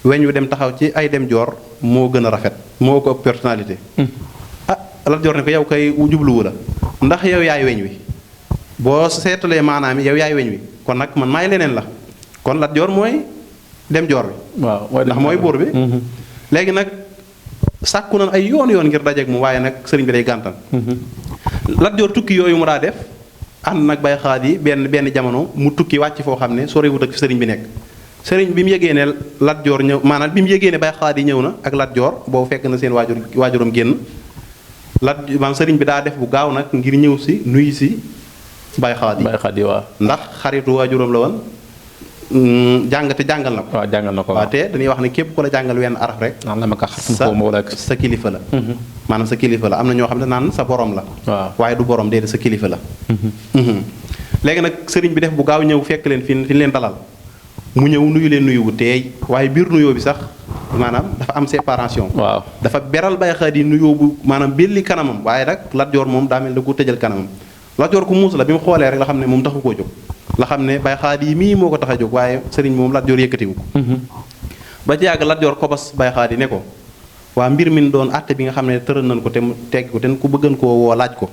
weñ wu dem taxaw ci ay dem joor moo gën a rafet moo ko ëpp personnalité Lat Joor ne ko yow kay jubluwu la ndax yow yaay weñ wi boo seetalee maanaam yow yaay weñ wi kon nag man maay leneen la kon Lat Joor mooy dem joor bi ndax mooy buur bi léegi nag sàkku nañ ay yoon ngir dajeek mu waaye nag sëriñ bi day gàntan Lat Joor tukki yooyu mu daa def ànd nag Baye Xaadi benn jamono mu tukki wàcc foo xam ne soriwut ak fi sëriñ bi nekk sëriñ bi mu yëgee ne Lat Joor ñëw maanaam bi mu yëgee ne Baye Xaadi ñëw na ak Lat Joor boobu fekk na seen waajuram génn maanaam sëriñ bi daa def bu gaaw nag ngir ñëw si nuyu si Baye Xaadi waaw ndax xaritu waajuram la woon jàng te jàngal na ko. waaw jàngal na ko waaw te dañuy wax ne képp ku la jàngal wenn araf rek. sa kilifa la. maanaam sa kilifa la am na ñoo xam ne naan sa borom la. waaw waaye du borom déedéet sa kilifa la. léegi nag sëriñ bi def bu gaaw ñëw fekk leen fi ñu leen dalal mu ñëw nuyu leen nuyu bu teey waaye biir nuyoo bi sax maanaam dafa am séparation. waaw dafa beral Baye Xaadi nuyoo bu maanaam belli kanamam waaye nag Lat Joor moom daa mel da ko tëjal kanamam Lat Joor ku muus la bi mu xoolee rek la xam ne moom taxu koo jóg. la xam ne Baye Xaadi mii moo ko tax a jóg waaye sëriñ moom Lat Joor yëkkatiwu ko ba ci yàgg Lat Joor kobas Baye Xaadi ne ko waa mbir min doon àtte bi nga xam ne tëral nañ ko te mu tegg ko te ku bëggan koo woo laaj ko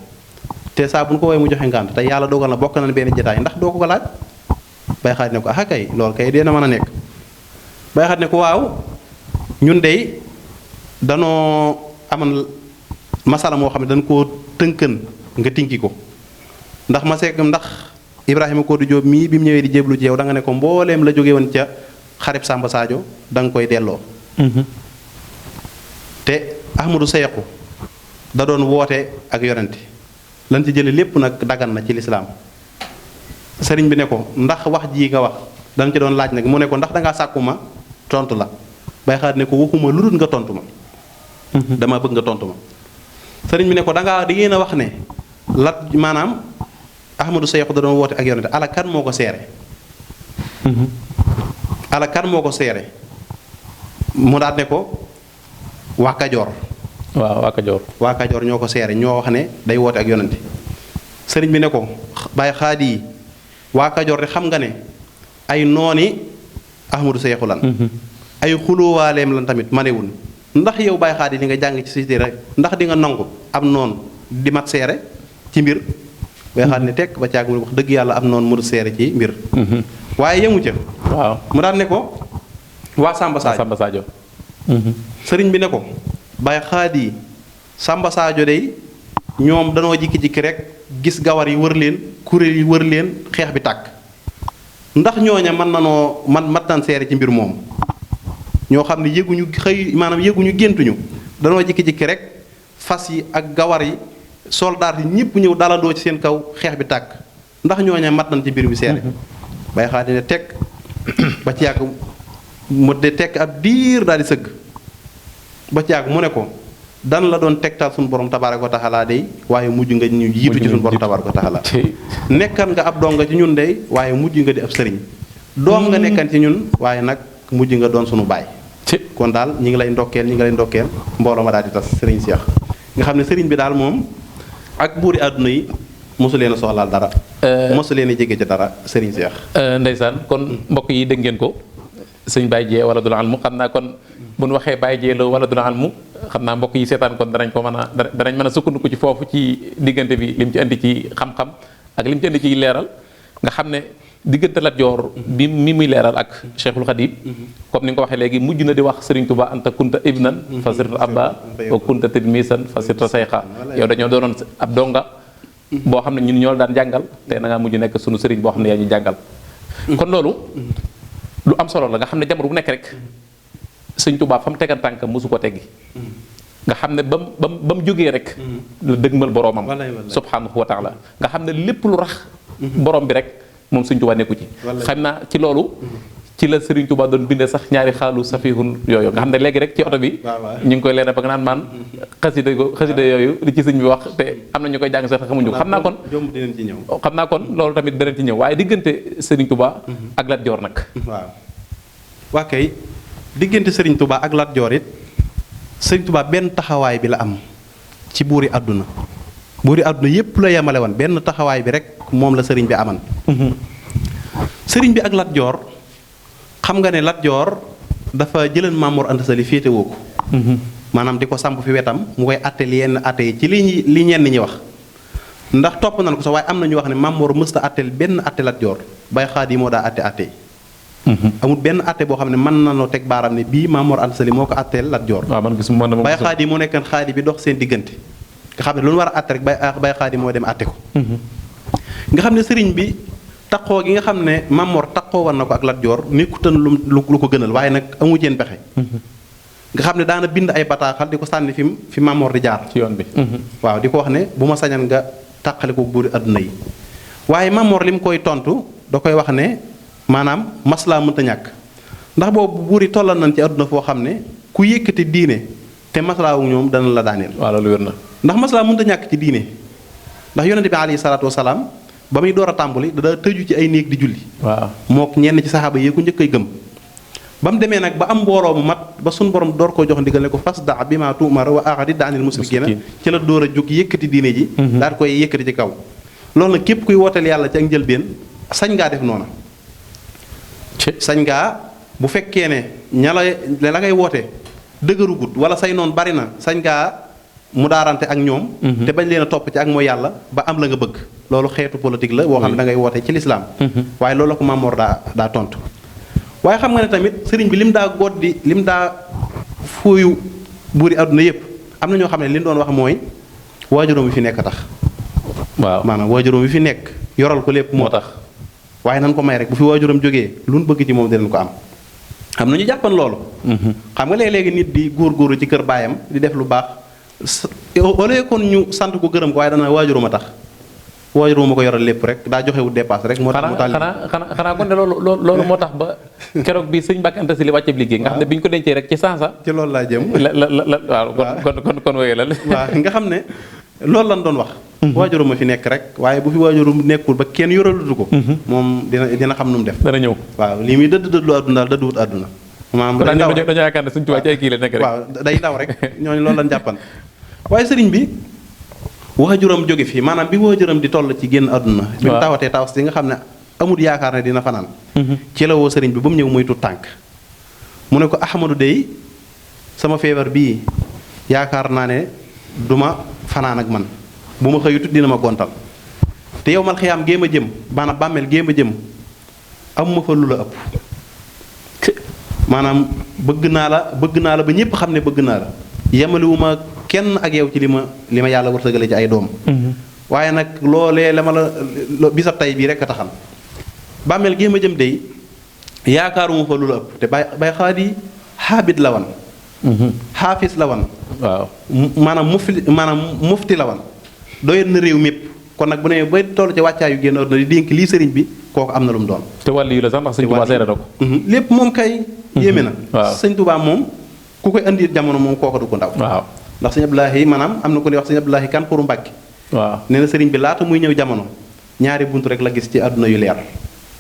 te saa bu ñu ko woowee mu joxe ngànt te yàlla dogal na bokk nañ benn jotaay ndax doo ko laaj Baye Xaadi ne ko ah kay loolu kay dina mën a nekk Baye Xaadi ne ko waaw ñun dey danoo aman masala moo xam ne dañ koo tënkan nga tinki ko ndax ma seeg ndax Ibrahima Kodou Diop mii bi mu ñëwee di jéblu ci yow da nga ne ko mbooleem la jóge woon ca xarib Samba Sadio da nga koy delloo te Ahmadou Seyxu da doon woote ak yonente lan ci jële lépp nag dagan na ci lislaam sëriñ bi ne ko ndax wax ji nga wax danga ci doon laaj nag mu ne ko ndax dangaa sàkku ma tontu la Baye Xaadi ne ko waxuma lu dul nga tontu ma dama bëgg nga tontu ma sëriñ bi ne ko dangaa di ngeen a wax ne lat maanaam Ahmadou Seyxu da doon woote ak yonente ala kan moo ko seere ala kan moo ko seere mu daat ne ko waa Kajoor waaw waa Kajoor ñoo ko seere ñoo wax ne day woote ak yonente sëriñ bi ne ko Baye Xaadi yi waa Kajoor de xam nga ne ay nooni Ahmadou Seyxu lan ay xulóowaaleem lan tamit manewul ndax yow Baye Xaadi li nga jàng ci si rek ndax di nga nangu am noonu di mat seere ci mbir Baye Xaadi ne tekk ba caag mu wax dëgg yàlla am noonu mu seere ci mbir waaye yemu ca waaw mu daan ne ko waa Samba Sadio sëriñ bi ne ko Baye Xaadi Samba Sadio day ñoom danoo jikki-jikki rek gis gawar yi wër leen kuréel yi wër leen xeex bi tàkk ndax ñooña mën nanoo mat nan seere ci mbir moom ñoo xam ne yëguñu xëy maanaam yëguñu géntuñu danoo jikki-jikki rek fas yi ak gawar yi soldaar yi ñëpp ñëw dalandoo ci seen kaw xeex bi tàkk ndax ñooña mat nañ ci mbir bi seere Baye Xaadi ne tekk ba ci yàgg mu de tekk ab diir daal di sëgg ba ci yàgg mu ne ko dan la doon tegtal suñu borom tabaaraka wa taala day waaye mujj nga ñu jiitu ci suñu borom tabaaraka wa taala nekkan nga ab doom nga ci ñun day waaye mujj nga di ab sëriñ doom nga nekkan ci ñun waaye nag mujj nga doon suñu baay kon daal ñi ngi lay ndokkeel mbooloo ma daal di tas sëriñ Cheikh nga xam ne sëriñ bi daal moom ak buuri àdduna yi mosu leen a soxlaal dara mosu leen a jege ci dara sëriñ Cheikh ndeysaan kon mbokk yi dégg ngeen ko sëñ Baye Dieye wala dul almu xam naa kon bu ñu waxee Baye Dieye la wala dul almu xam naa mbokk yi seetaan kon danañ mën a sukkandiku ci foofu ci diggante bi lim ci indi ci xam-xam ak lim ci indi ci leeral nga xam ne diggante Lat Joor bi mi muy leeral ak Cheikhul Khadim comme ni nga ko waxee léegi mujj na di wax Serigne Touba anta kunta ibnan fa sirtu abba wa kunta tilmisan fa sirtu sayxa yow dañoo doonoon ab donga boo xam ne ñun ñoo daan jàngal te na ngaa mujj nekk sunu sëriñ boo xam ne yaa ñu jàngal kon loolu lu am solo la nga xam ne jamono bu nekk rek sëñ Touba fa mu tegan tànk mosu ko teggi nga xam ne ba mu jógee rek la dëgmal boroomam subhanahu wa taala nga xam ne lépp lu rax borom bi rek moom sëñ Touba nekku ci xam naa ci loolu ci la Serigne Touba doon bindee sax ñaari xaalu safihun yooyu nga xam ne léegi rek ci oto bi ñu ngi koy leen ba nga naan maan xasida yooyu li ci sëñ bi wax te am na ñu koy jàng sax xamuñu ko xam naa kon loolu tamit danañ ci ñëw waaye diggante Serigne Touba ak Lat Joor nag waa kay diggante Serigne Touba ak Lat Joor it Serigne Touba benn taxawaay bi la am ci buuri àdduna yépp la yemale woon benn taxawaay bi rek moom la sëriñ bi aman sëriñ bi ak Lat Joor xam nga ne Lat Joor dafa jëlan Maam Mor Anta Sali féete woo ko maanaam di ko samp fi wetam mu koy atte li yenn atte yi ci li ñenn ñi wax ndax topp nañ ko sax waaye am na ñu wax ne Maam Mor mësta atteel benn atte Lat Joor Baye Xaadi moo daa atte amul benn atte boo xam ne mën nanoo teg baaram ne bii Maam Mor Anta Sali moo ko atteel Lat Joor Baye Xaadi moo nekkan xaadi bi dox seen diggante nga xam ne lu ñu war a atte rek Baye Xaadi moo dem atte ko nga xam ne sëriñ bi taqoo gi nga xam ne Mamor taqoo war na ko ak Lat Joor nekkutan lu ko gënal waaye nag amu ceen pexe nga xam ne daana bind ay bataaxal di ko sànni fi Mamor di jaar ci yoon bi. waaw di ko wax ne bu ma sañan nga tàqale ko buuri àdduna yi waaye Mamor li mu koy tontu da koy wax ne maanaam maslaa mënta ñàkk ndax boobu buur yi tollal nañ ci àdduna foo xam ne ku yëkkati diine te maslaa wu ñoom dana la daaneel. waaw loolu wér na. ndax maslaa mënta ñàkk ci diine ndax yonente bi alayhi salaatu wasalaam ba muy door a tàmbali da tëju ci ay néeg di julli. waaw mook ñenn ci saxaaba yi ku njëkk ay gëm. ba mu demee nag ba am mbooloo mu mat ba suñu borom door koo jox ndigal ne ko fasda bi ma tu'mar wa a'rid anil musrikiina ci la door a jóg yëkkati diine ji. daal koy yëkkati ci kaw. loolu nag képp kuy wooteel yàlla ci ak njëlbeen sañ ngaa def noona sañ ngaa bu fekkee ne la ngay woote dëgërugut wala say noon bari na sañ ngaa mu daarante ak ñoom. te bañ leen a topp ci ak mooy yàlla ba am la nga bëgg. loolu xeetu politique la boo xam ne da ngay woote ci lislaam waaye loolu la ko Mamor daa tontu. waaye xam nga ne tamit sëriñ bi lim daa goddi lim daa fuuyu buuri àdduna yëpp am na ñoo xam ne li ñu doon wax mooy waajuróom bi fi nekk tax. waaw maanaam waajuróom bi fi nekk yoral ko lépp moo tax. waaye nan ko may rek bu fi waajuróom jógee lu nu bëgg ci moom dinañ ko am. am na ñu jàppan loolu. xam nga léeg-léegi nit di góorgóorlu ci kër baayam di def lu baax au lieu kon ñu sant ko gërëm ko waaye dana waajuróom a tax. waajur ma ko yoral lépp rek daa joxewu dépasse rek moo tax mu tàlli xanaa kon de loolu moo tax ba keroog bi sëñ Mbàkke Anta Sali wàcceeb liggéey nga xam ne bi ñu ko dencee rek ci sansa ci loolu laa jëm waaw kon wéye la waaw nga xam ne loolu lan doon wax waajuru ma fi nekk rek waaye bu fi waajuru nekkul ba kenn yoralutu ko moom dina xam nu mu def dana ñëw waaw lii muy dëddu àdduna daal dëdduwut àdduna maanaam dañoo yaakaar ne suñu tubaab ci ay kii la nekk rek waaw day daw rek ñooñu loolu lan jàppan waaye sëriñ bi waajuram jóge fii maanaam bi waajuram di toll ci génn àdduna bi mu tawatee tawas yi nga xam ne amul yaakaar ne dina fanaan ci la woo sëriñ bi ba mu ñëw muy tut tànk mu ne ko Ahmadu dey sama feebar bii yaakaar naa ne duma fanaan ak man bu ma xëyutut dina ma gontal te yow mal xiyaam géem a jëm maanaam bàmmeel géem a jëm amuma fa lu la ëpp maanaam bëgg naa la ba ñépp xam ne bëgg naa la yemaliwuma kenn ak yow ci li ma yàlla wërsëgale ci ay doom waaye nag loolee la ma la bisab tay bii rek a taxal bàmmeel géem a jëm dey yaakaaruma fa lu la ëpp te bay xaadi xaabit la wan xaafis la wan waaw maanaam mufti la wan doyoon na réew mépp kon nag bu ne bay toll ci wàccaayu génn àdduna di dénk lii sëriñ bi kooku am na lu mu doon te wàll yu la sax ndax sëñ Tuubaa seere na ko lépp moom kay yéeme na waaw sëñ Tuubaa moom ku koy andi jamono moom kooku du ko ndaw waaw ndax sëñ Abdoulahi maanaam am na ko ñuy wax sëñ Abdoulahi kan xuru Mbàkke waaw nee na sëriñ bi laata muy ñëw jamono ñaari bunt rek la gis ci àdduna yu leer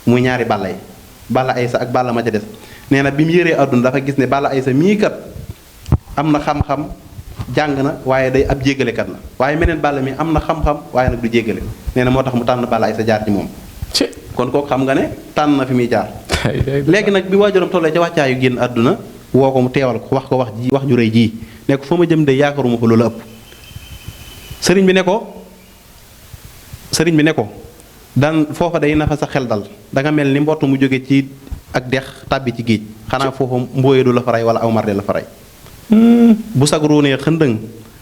muy ñaari balla yi balla aysa ak balla ma ca des nee na bi mu yëree àdduna dafa gis ne balla aysa mii kat am na xam-xam jàng na waaye day ab jéggalekat la waaye meneen balla mi am na xam-xam waaye nag du jéggale nee na moo tax mu tànn balla aysa jaar ci moom kon kooku xam nga ne tànn na fi muy jaar léegi nag bi waajuram tollee ca wàccaayu génn àdduna woo ko mu teewal ko wax ju rëy jii ne ko fa ma jëm de yaakaaruma ko loolu ëpp sëriñ bi ne ko dan foofa day na fa sa xel dal danga mel ni mbott mu jóge ci ak dex tàbbi ci géej xanaa foofa mbooye du la fa rey wala aw mar de la fa rey bu sag ruunee xëndëng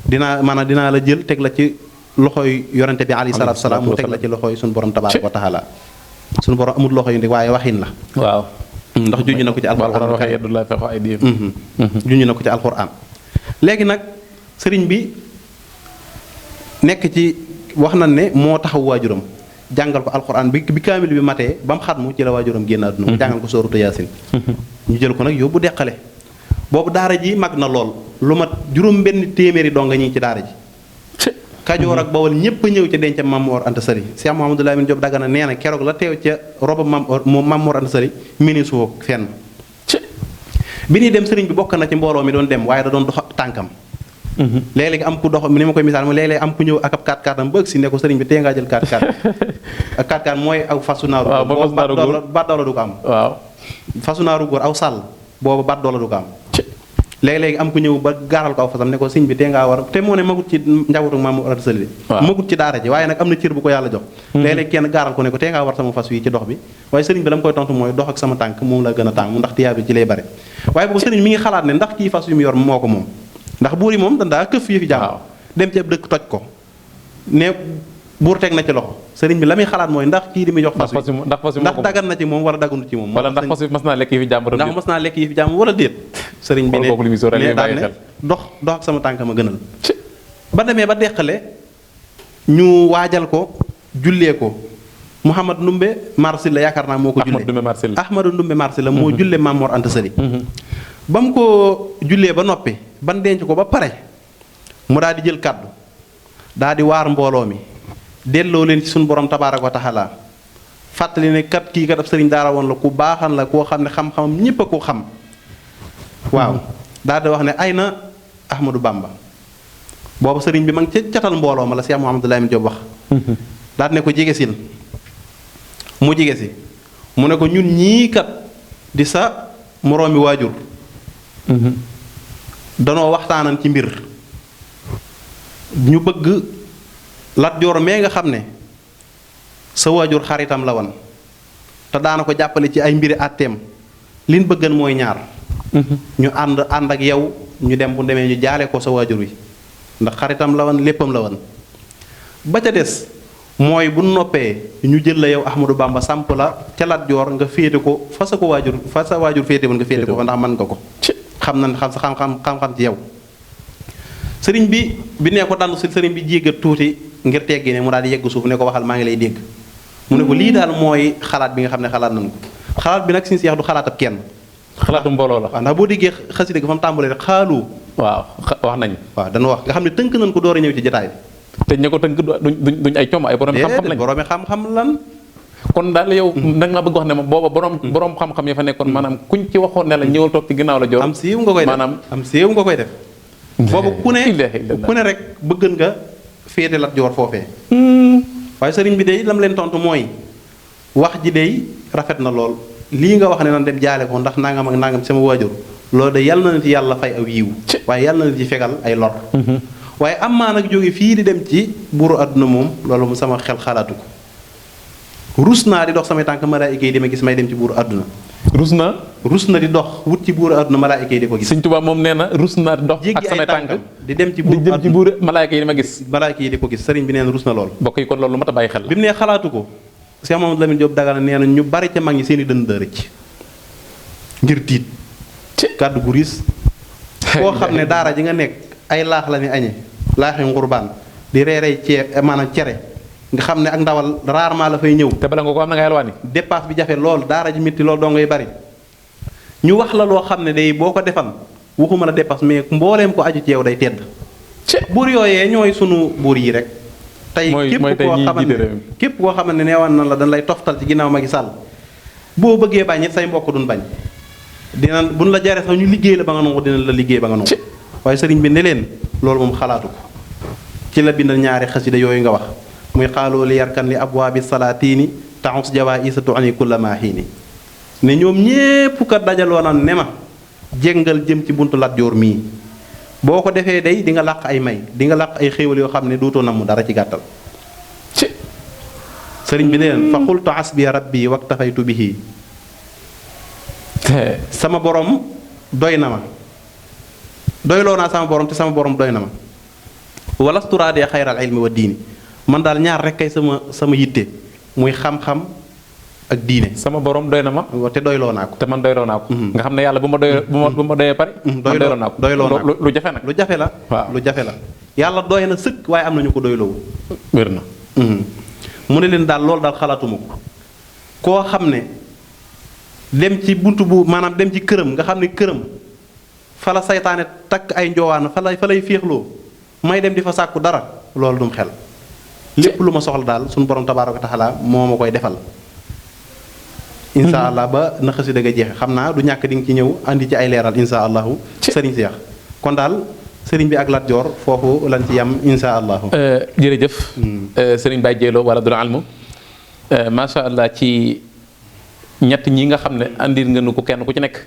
dinaa la jël teg la ci loxoy yonente bi alayhi salaatu salaam mu teg la ci loxoy suñu borom tabaaraka wa taala suñu borom amul loxo yu ndek waaye waxin la waaw ndax junj na ko ci alxuraan waxee yeddullahi fexo ay diim junj na ko ci alxuraan léegi nag sëriñ bi nekk ci wax na ne moo taxaw waajuram jàngal ko alxuraan bi kaamil bi matee ba mu xatmu ci la waajuram génn àdduna mu jàngal ko sóoratu yaasin ñu jël ko nag yóbbu deqale boobu daara ji mag na lool lu mat juróom benn téeméeri donga ñi ci daara ji Kajoor ak Bawol ñépp a ñëw ca dencam Maam Mor Anta Sali Cheikh Mouhamadou Lamine Diop Dagana nee na keroog la teew ca roba Maam Mor Anta Sali mini suuf fenn bi ñuy dem sëriñ bi bokk na ci mbooloo mi doon dem waaye da doon dox tànkam léeg-léeg am ku dox ni ma koy misaal mo léeg-léeg am ku ñëw ak ab 4x4 am bëgg si ne ko sëriñ bi tee ngaa jël 4x4 ak 4x4 mooy aw fasu naaru góor baat doola du ko am waaw fasu naaru góor aw sàll boobu baat doola du ko am léegi-léegi am ku ñëw ba gaaral ko aw fasam ne ko sëñ bi tee ngaa war te moo ne magut ci njabootu Maam Mor Anta Sali magut ci daara ji waaye nag am na cër bu ko yàlla jox léeg-léeg kenn gaaral ko ne ko tee ngaa war sama fas wi ci dox bi waaye sëriñ bi la mu koy tontu mooy dox ak sama tànk moom la gën a tànk ndax tiyaa bi ci lay bare waaye boobu sëriñ mi ngi xalaat ne ndax kii fas wi mu yor moo ko moom ndax buur yi moom dandaa këf yëfi jàmm dem ci ab dëkk toj ko ne buur teg na ci loxo sëriñ bi la muy xalaat mooy ndax kii di muy jox fas wi ndax moo dagan na ci moom wala daganu ci moom. wala ndax fas wi mas naa lekk yi fi jàmbur ndax mas naa lekk yi fi jàmbur wala déet. sëriñ bi ne daal ne dox ak sama tànk ma gënal. ba demee ba deqale ñu waajal ko jullee ko Mouhamad Ndumbe Marsil la yaakaar naa moo ko jullee Ahmadou Ndumbe Marsil la moo jullee Maam Mor Anta Sali ba mu ko jullee ba noppi ban denc ko ba pare mu daal di jël kàddu daal di waar mbooloo mi delloo leen ci suñu borom tabaaraka wa taala fàttali ne kat kii kat ab sëriñ daara woon la ku baaxan la koo xam ne xam-xamam ñépp a ko xam waaw daal di wax ne ay na Ahmadou Bamba boobu sëriñ bi ma ngi ca catal mbooloo ma la Cheikh Mouhamadou Lamine Diop wax daal di ne ko jege sil mu jege si mu ne ko ñun ñii kat di sa moroomi waajur danoo waxtaanan ci mbir ñu bëgg Lat Joor mee nga xam ne sa waajur xaritam la woon te daana ko jàppale ci ay mbiri àtteem liñ bëggan mooy ñaar ñu ànd ak yow ñu dem bu demee ñu jaale ko sa waajur wi ndax xaritam la woon léppam la woon ba ca des mooy bu noppee ñu jël la yow Ahmadou Bamba samp la ca Lat Joor nga féete ko fa sa waajur féete woon nga féete ko fa ndax mën nga ko xam na xam-xam ci yow sëriñ bi nee ko dandu si sëriñ bi jéggat tuuti ngir teggi ne mu daal di yegg suuf ne ko waxal maa ngi lay dégg mu ne ko lii daal mooy xalaat bi nga xam ne xalaat nañu ko xalaat bi nag suñu seex du xalaatab kenn xalaatu mbooloo la waaw ndax boo déggee xasida gi fa mu tàmbalee rek xaalu waaw wax nañ waaw dana wax nga xam ne tënk nañ ko door a ñëw ci jotaay bi te ña ko tënk duñ ay coom ay borom xam-xam lañ borom xam-xam lan kon daal yow nag ma bëgg wax ne ma booba borom xam-xam ya fa nekkoon maanaam kuñ ci waxoon ne la ñëwal toog ci ginnaaw la Joor am siiw nga koy def maanaam am siiw nga koy def boobu ku ne rek bëgg nga féete Lat Joor foofee waaye sëriñ bi day lam leen tontu mooy wax ji day rafet na lool lii nga wax ne nan dem jaale ko ndax nangam ak nangam sama waajur loolu de yàlla na ci yàlla fay aw yiw waaye yàlla na ci fegal ay lor waaye am maa nag jóge fii di dem ci buuru àdduna moom loolu mu sama xel xalaatu ko rus naa di dox samay tànk malaayika yi di ma gis may dem ci buuru àdduna rus na di dox wut ci buuru àdduna malaayika yi di ko gis Sëñ Tuubaa moom nee na rus naa di dox ak samay tànk di dem ci buuru malaayika yi di ma gis malaayika yi di ko gis sëriñ bi nee na rus na lool bokk yi kon loolu lu mat a bàyyi xel la bi mu nee xalaatu ko Cheikh Mamadou Lamine Diop Dagana nee na ñu bari ca mag ñi seen i dënd rëcc ngir tiit kàddu gu riis koo xam ne daara ji nga nekk ay laax la ni añe laaxi ngurbaan di reerey maanaam cere nga xam ne ak ndawal rarement la fay ñëw te bala nga ko am na nga yalwaani dépasse bi jafe lool daara ji métti lool doo ngay bari ñu wax la loo xam ne day boo ko defan waxuma la dépasse mais mbooleem ko aju ci yow day tedd buur yooyee ñooy sunu buur yi rek tey képp koo xamante ne neewoon na la dañ lay toftal ci ginnaaw Macky Sall boo bëggee bañ it say mbokk duñ bañ dinañ buñ la jaree sax ñu liggéey la ba nga nangu dinañ la liggéey ba nga nangu waaye sëriñ bi ne leen loolu moom xalaatu ko ci la bindal ñaari xasida yooyu nga wax muy xaaloo li yarkan li abwaabi salaatiini taxus jawaa isatu ani kulla maahiini ne ñoom ñépp kat dajaloo na ne ma jéngal jëm ci buntu Lat Joor mii boo ko defee day di nga làq ay may di nga làq ay xéewal yoo xam ne dootoo namm dara ci gàttal sëriñ bi ne leen fa xultu asbi rabbi waktafaytu bihi sama borom doy na ma doyloo naa sama borom te sama borom doy na ma walastu raadee xayral ilmi wa diini man daal ñaar rek kay sama yitte muy xam-xam ak diine sama borom doy na ma te doyloo naa ko te man doyloo naa ko nga xam ne yàlla bu ma doyee pare doyloo naa ko lu jafe nag lu jafe la waaw lu jafe la yàlla doy na sëkk waaye am nañu ko doyloo wér na mu ne leen daal loolu daal xalaatuma ko koo xam ne dem ci buntu bu maanaam dem ci këram nga xam ne këram fa la saytaane takk ay njoowaan fa lay féexloo may dem di fa sàkku dara loolu dum xel lépp lu ma soxla daal suñu borom tabaaraka wa taala moo ma koy defal insha allah ba na xasida ga jeexe xam naa du ñàkk di nga ci ñëw andi ci ay leeral insha allahu sëriñ Seex kon daal sëriñ bi ak Lat Joor foofu lañ ci yam insha allahu jërëjëf sëriñ Baye Dieylo wala dul almu macha allah ci ñett ñi nga xam ne andir nga nu ko kenn ku ci nekk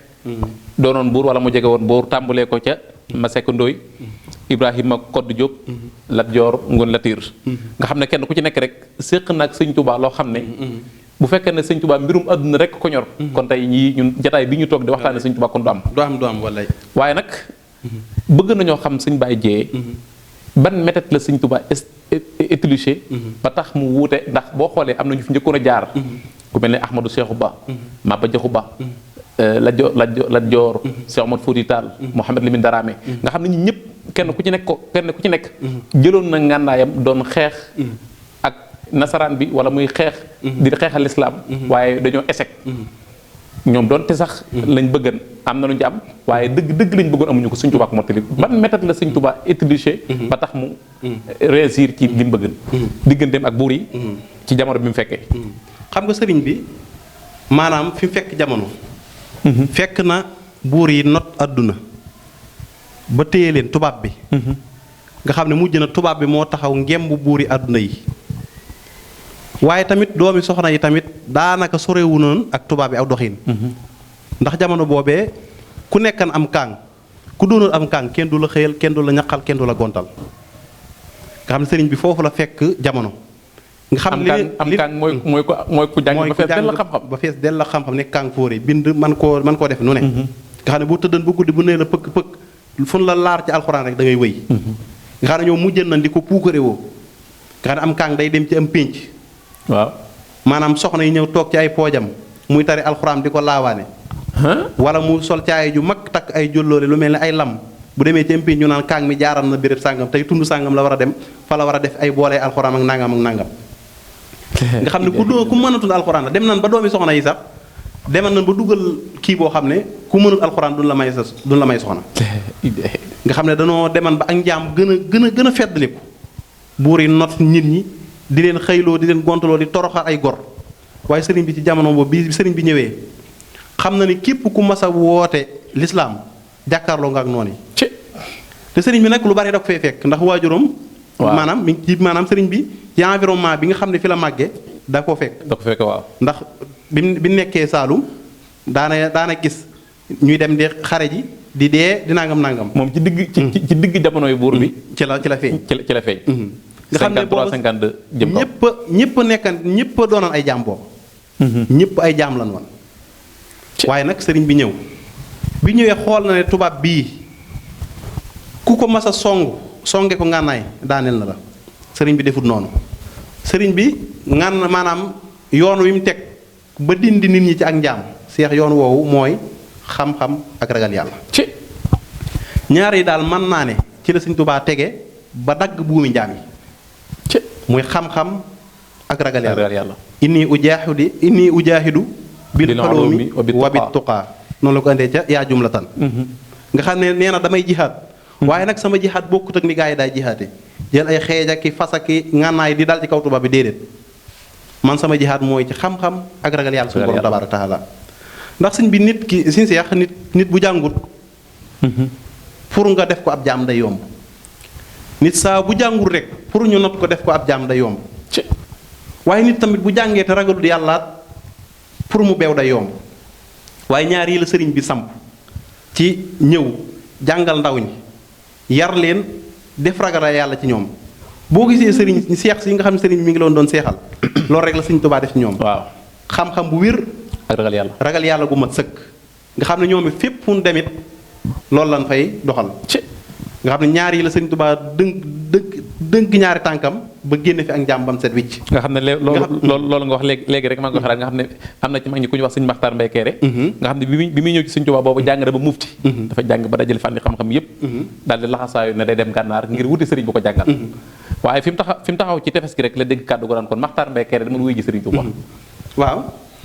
doonoon buur wala mu jege woon buur tàmbalee ko ca Masek Ndooy Ibrahima Kodd Diop Lat Joor Ngoon Latiir nga xam ne kenn ku ci nekk rek séq nag sëñ Tuubaa loo xam ne bu fekkee ne sëñ Tuubaa mbirum àdduna rek ko ñor kon tey ñii ñun jataay bi ñu toog di waxtaane sëñ Tuubaa kon du am wallaay waaye nag bëgg nañoo xam sëñ Baye Dieye ban méthode la sëñ Tuubaa épluché ba tax mu wuute ndax boo xoolee am na ñu fi njëkkoon a jaar ku mel ne Ahmadou Cheikhou Ba Maba Jaxu Ba Lat Joor Cheikh Omar Fouti Tall Mouhamed Lamine Darame nga xam ne ñi ñëpp kenn ku ci nekk jëloon na ngànnaayam doon xeex ak nasaraan bi wala muy xeex di xeexal lislaam waaye dañoo échec ñoom doonte sax lañ bëggan am na lu ñu am waaye dëgg lañ bëggoon amuñu ko Sëñ Tuubaa ko mottali ban méthode la Sëñ Tuubaa utilisé ba tax mu réussir ci li mu bëggan digganteem ak buur yi ci jamono bi mu fekkee xam nga sëriñ bi maanaam fi mu fekk jamono fekk na buur yi not àdduna ba téye leen tubaab bi nga xam ne mujj na tubaab bi moo taxaw ngemb buur yi àdduna yi waaye tamit doomi soxna yi tamit daanaka sorewu noonu ak tubaab bi aw doxin ndax jamono boobee ku nekkan am kaang ku doonul am kaang kenn du la xëyal kenn du la ñaqal kenn du la gontal nga xam ne sëriñ bi foofu la fekk jamono nga xam ne am kaang mooy ku jàng ba fees dell la xam-xam ba fees dell la xam-xam ne kaang fóore bind man koo def nu ne nga xam ne boo tëddan ba guddi bu nee la pëkk fu la laar ci alxuraan rek da ngay wëy nga xam ne ñoom mujjën nañ di ko puukare woo nga xam ne am kaang day dem ci am pénc waaw maanaam soxna yi ñëw toog ci ay poojam muy tari alxuraan di ko laawaane wala mu sol caaya ju mag takk ay jolloole lu mel ne ay lam bu demee ci MP ñu naan kaang mi jaaral na béréb sàngam tey tund sàngam la war a dem fa la war a def ay boolee alxuraan ak nangam nga xam ne ku mën a tudd alxuraan la dem nan ba doomi soxna yi sax demal nan ba dugal kii boo xam ne ku mënul alxuraan duñ la may soxna nga xam ne danoo deman ba ak njaam gën a feddliku buur yi not nit ñi di leen xëyloo di leen gontaloo di toroxal ay gor waaye sëriñ bi ci jamono boobu bi sëriñ bi ñëwee xam na ni képp ku mas a woote lislaam jàkkaarloo nga ak noonu yi te sëriñ bi nag lu bari da ko fay fekk ndax waajuram maanaam mi ci maanaam sëriñ bi ci environnement bi nga xam ne fi la màggee da ko fekk waaw ndax bi nekkee Saalum daana gis ñuy dem di xare ji di dee di nangam moom ci digg jamono yu buur bi ci la feeñ nga xam ne boobu 52 jëm kaw ñëpp doonoon ay jaam boobu ñëpp ay jaam lan woon waaye nag sëriñ bi bi ñëwee xool na ne tubaab bii ku ko mas a songe ko ngànnaay daaneel na la sëriñ bi defut noonu sëriñ bi maanaam yoon wi mu teg ba dindi nit ñi ci ak njaam seex yoon woowu mooy xam-xam ak ragal yàlla ñaar yi daal mën naa ne ci la Sëriñ Tuubaa tege ba dagg buumi njaam yi muy xam-xam ak ragal yàlla inni ujaahidu bil xoloomi wa bit tuqaa noonu la ko andee ca yaa jumlatan nga xam ne nee na damay jihaad waaye nag sama jihaad bokkut ak ni gaa yi daay jihaate jël ay xeej ak fas ak ngànnaay di dal ci kaw tubaab bi déedéet man sama jihaad mooy ci xam-xam ak ragal yàlla suñu borom tabaaraka taala ndax sëñ bi nit ki suñu seex nit bu jàngut pour nga def ko ab jaam day yomb nit saa bu jàngul rek pour ñu not ko def ko ab jaam day yomb waaye nit tamit bu jàngee te ragalul yàlla pour mu beew day yomb waaye ñaar yi la sëriñ bi samp ci ñëw jàngal ndaw ñi yar leen def ragal yàlla ci ñoom boo gisee sëriñ seex si nga xam ne sëriñ mi ngi doon seexal loolu rek la Sëriñ Tuubaa def ci ñoom waaw xam-xam bu wér ak ragal yàlla gu mat sëkk nga xam ne ñoom fépp fu mu demit loolu lan fay doxal nga xam ne ñaar yi la Sëriñ Tuubaa dënk ñaari tànkam ba génne fi ak njàmbam set wicc nga xam ne loolu nga wax léegi rek maa ngi ko xalaat nga xam ne am na ci mag ñi ku ñu wax Sëriñ Maxtaar Mbay Kéré nga xam ne bi muy ñëw ci Sëriñ Tuubaa boobu jàng na ba mufti dafa jàng ba dajale fànni xam-xam yépp daal di laxasaayu ne day dem gànnaar ngir wuti sëriñ bu ko jàngal waaye fi mu taxaw ci tefes gi rek la dégg kàddu gu naan kon Maxtaar Mbay Kéré demal wuy ji Sëriñ Tuubaa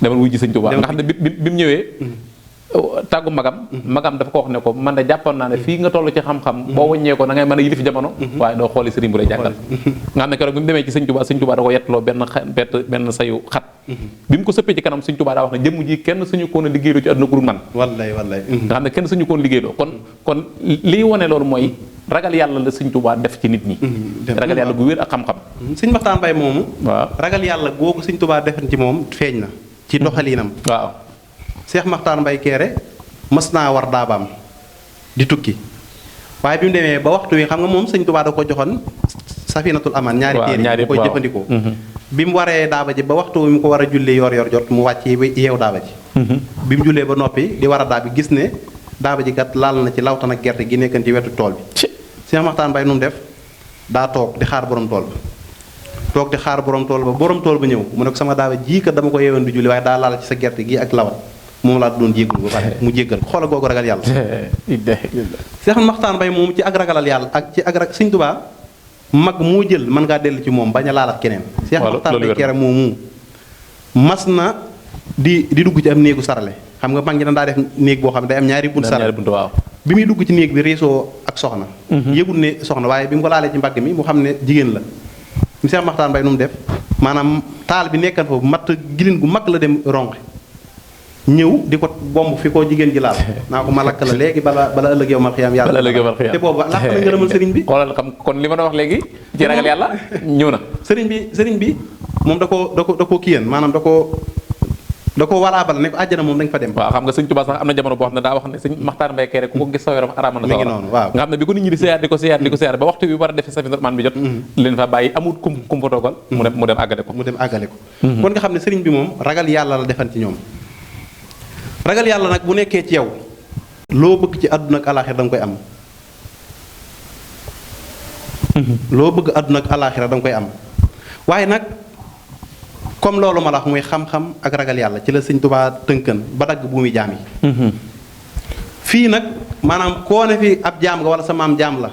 demal wuy ji Sëriñ Tuubaa nga xam ne bi mu ñëwee tàggu magam dafa ko wax ne ko man de jàppoon naa ne fii nga toll ci xam-xam boo wàññee ko da ngay mën a yilif jamono waaye doo xooli sëriñ bu lay jàngal nga xam ne keroog bi mu demee ci Sëriñ Tuubaa da ko yettloo benn sayu xat bi mu ko sëppee ci kanam Sëriñ Tuubaa daa wax ne jëmm ji kenn suñu koon a liggéeyloo ci àdduna ku dul man wallaay nga xam ne kenn suñu koon liggéeyloo kon liy wone loolu mooy ragal yàlla la Sëriñ Tuubaa def ci nit ñi ragal yàlla gu wér ak xam-xam Sëriñ Maxtaar Mbay moomu waaw ragal yàlla googu Sëriñ Tuubaa defen ci moom feeñ na ci doxalinam waaw Seex Maxtaar Mbay Kéré mas naa war daabaam di tukki waaye bi mu demee ba waxtu wi xam nga moom Sëriñ Tuubaa da ko joxoon safinatul amaan ñaari téere koy jëfandikoo bi mu waree daaba ji ba waxtu wi mu ko war a julli yor jot mu wàcc yeew daaba ji bi mu jullee ba noppi di war a daab bi gis ne daaba ji kat laal na ci lawtan ak gerte gi nekkan ci wetu tool bi Seex Maxtaar Mbay nu mu def daa toog di xaar borom tool bi toog di xaar borom tool ba ñëw mu ne ko sama daawa ji kat dama ko yeewoon di julli waaye daa laal ci sa gerte gi ak lawat moom laa doon jéggalu ba pare mu jéggal xoola googu ragal yàlla Seex Maxtaar Mbay moom ci ak ragalal yàlla ak ci ak Sëñ Tuubaa mag moo jël mën ngaa dellu ci moom bañ a laalat keneen Seex Maxtaar Mbay kere moomu mas na di dugg ci am néegu sarale xam nga mag ñi daa def néeg boo xam ne day am ñaari bunt sarale bi muy dugg ci néeg bi réesoo ak soxna yëgul ne soxna waaye bi mu ko laalee ci mbagg mi mu xam ne jigéen la Seex Maxtaar Mbay nu mu def maanaam taal bi nekkan foofu matt gilin gu mag la dem ronqi ñëw di ko bomb fi ko jigéen ji laal naa ko ma lakk la léegi bala ëllëg yow mal xiyaam yàlla te boobu lakk na ngërëmal sëriñ bi xoolal xam kon li ma doon wax léegi ci ragal yàlla ñëw na sëriñ bi moom da ko kiyan maanaam da ko waraabal ne ko àjjana moom da nga fa dem waaw xam nga sëñ Tuubaa sax am na jamono boo xam ne daa wax ne sëñ Maxtaar Mbay Kéré ku ko gis sa yaram araamal na mi ngi noonu waaw nga xam ne bi ko nit ñi di siyaar ba waxtu bi war a defee safi man bi jot leen fa bàyyi amul kum fa toogal mu dem àggale ko kon nga xam ne sëriñ bi moom ragal yàlla la defan ci ñoom ragal yàlla nag bu nekkee ci yow loo bëgg ci àdduna ak alaaxira da nga koy am loo bëgg àdduna ak alaaxira da nga koy am waaye nag comme loolu ma la wax muy xam-xam ak ragal yàlla ci la Sëñ Tuubaa tënkan ba dagg bu muy jaam yi fii nag maanaam koo ne fi ab jaam nga wala sa maam jaam la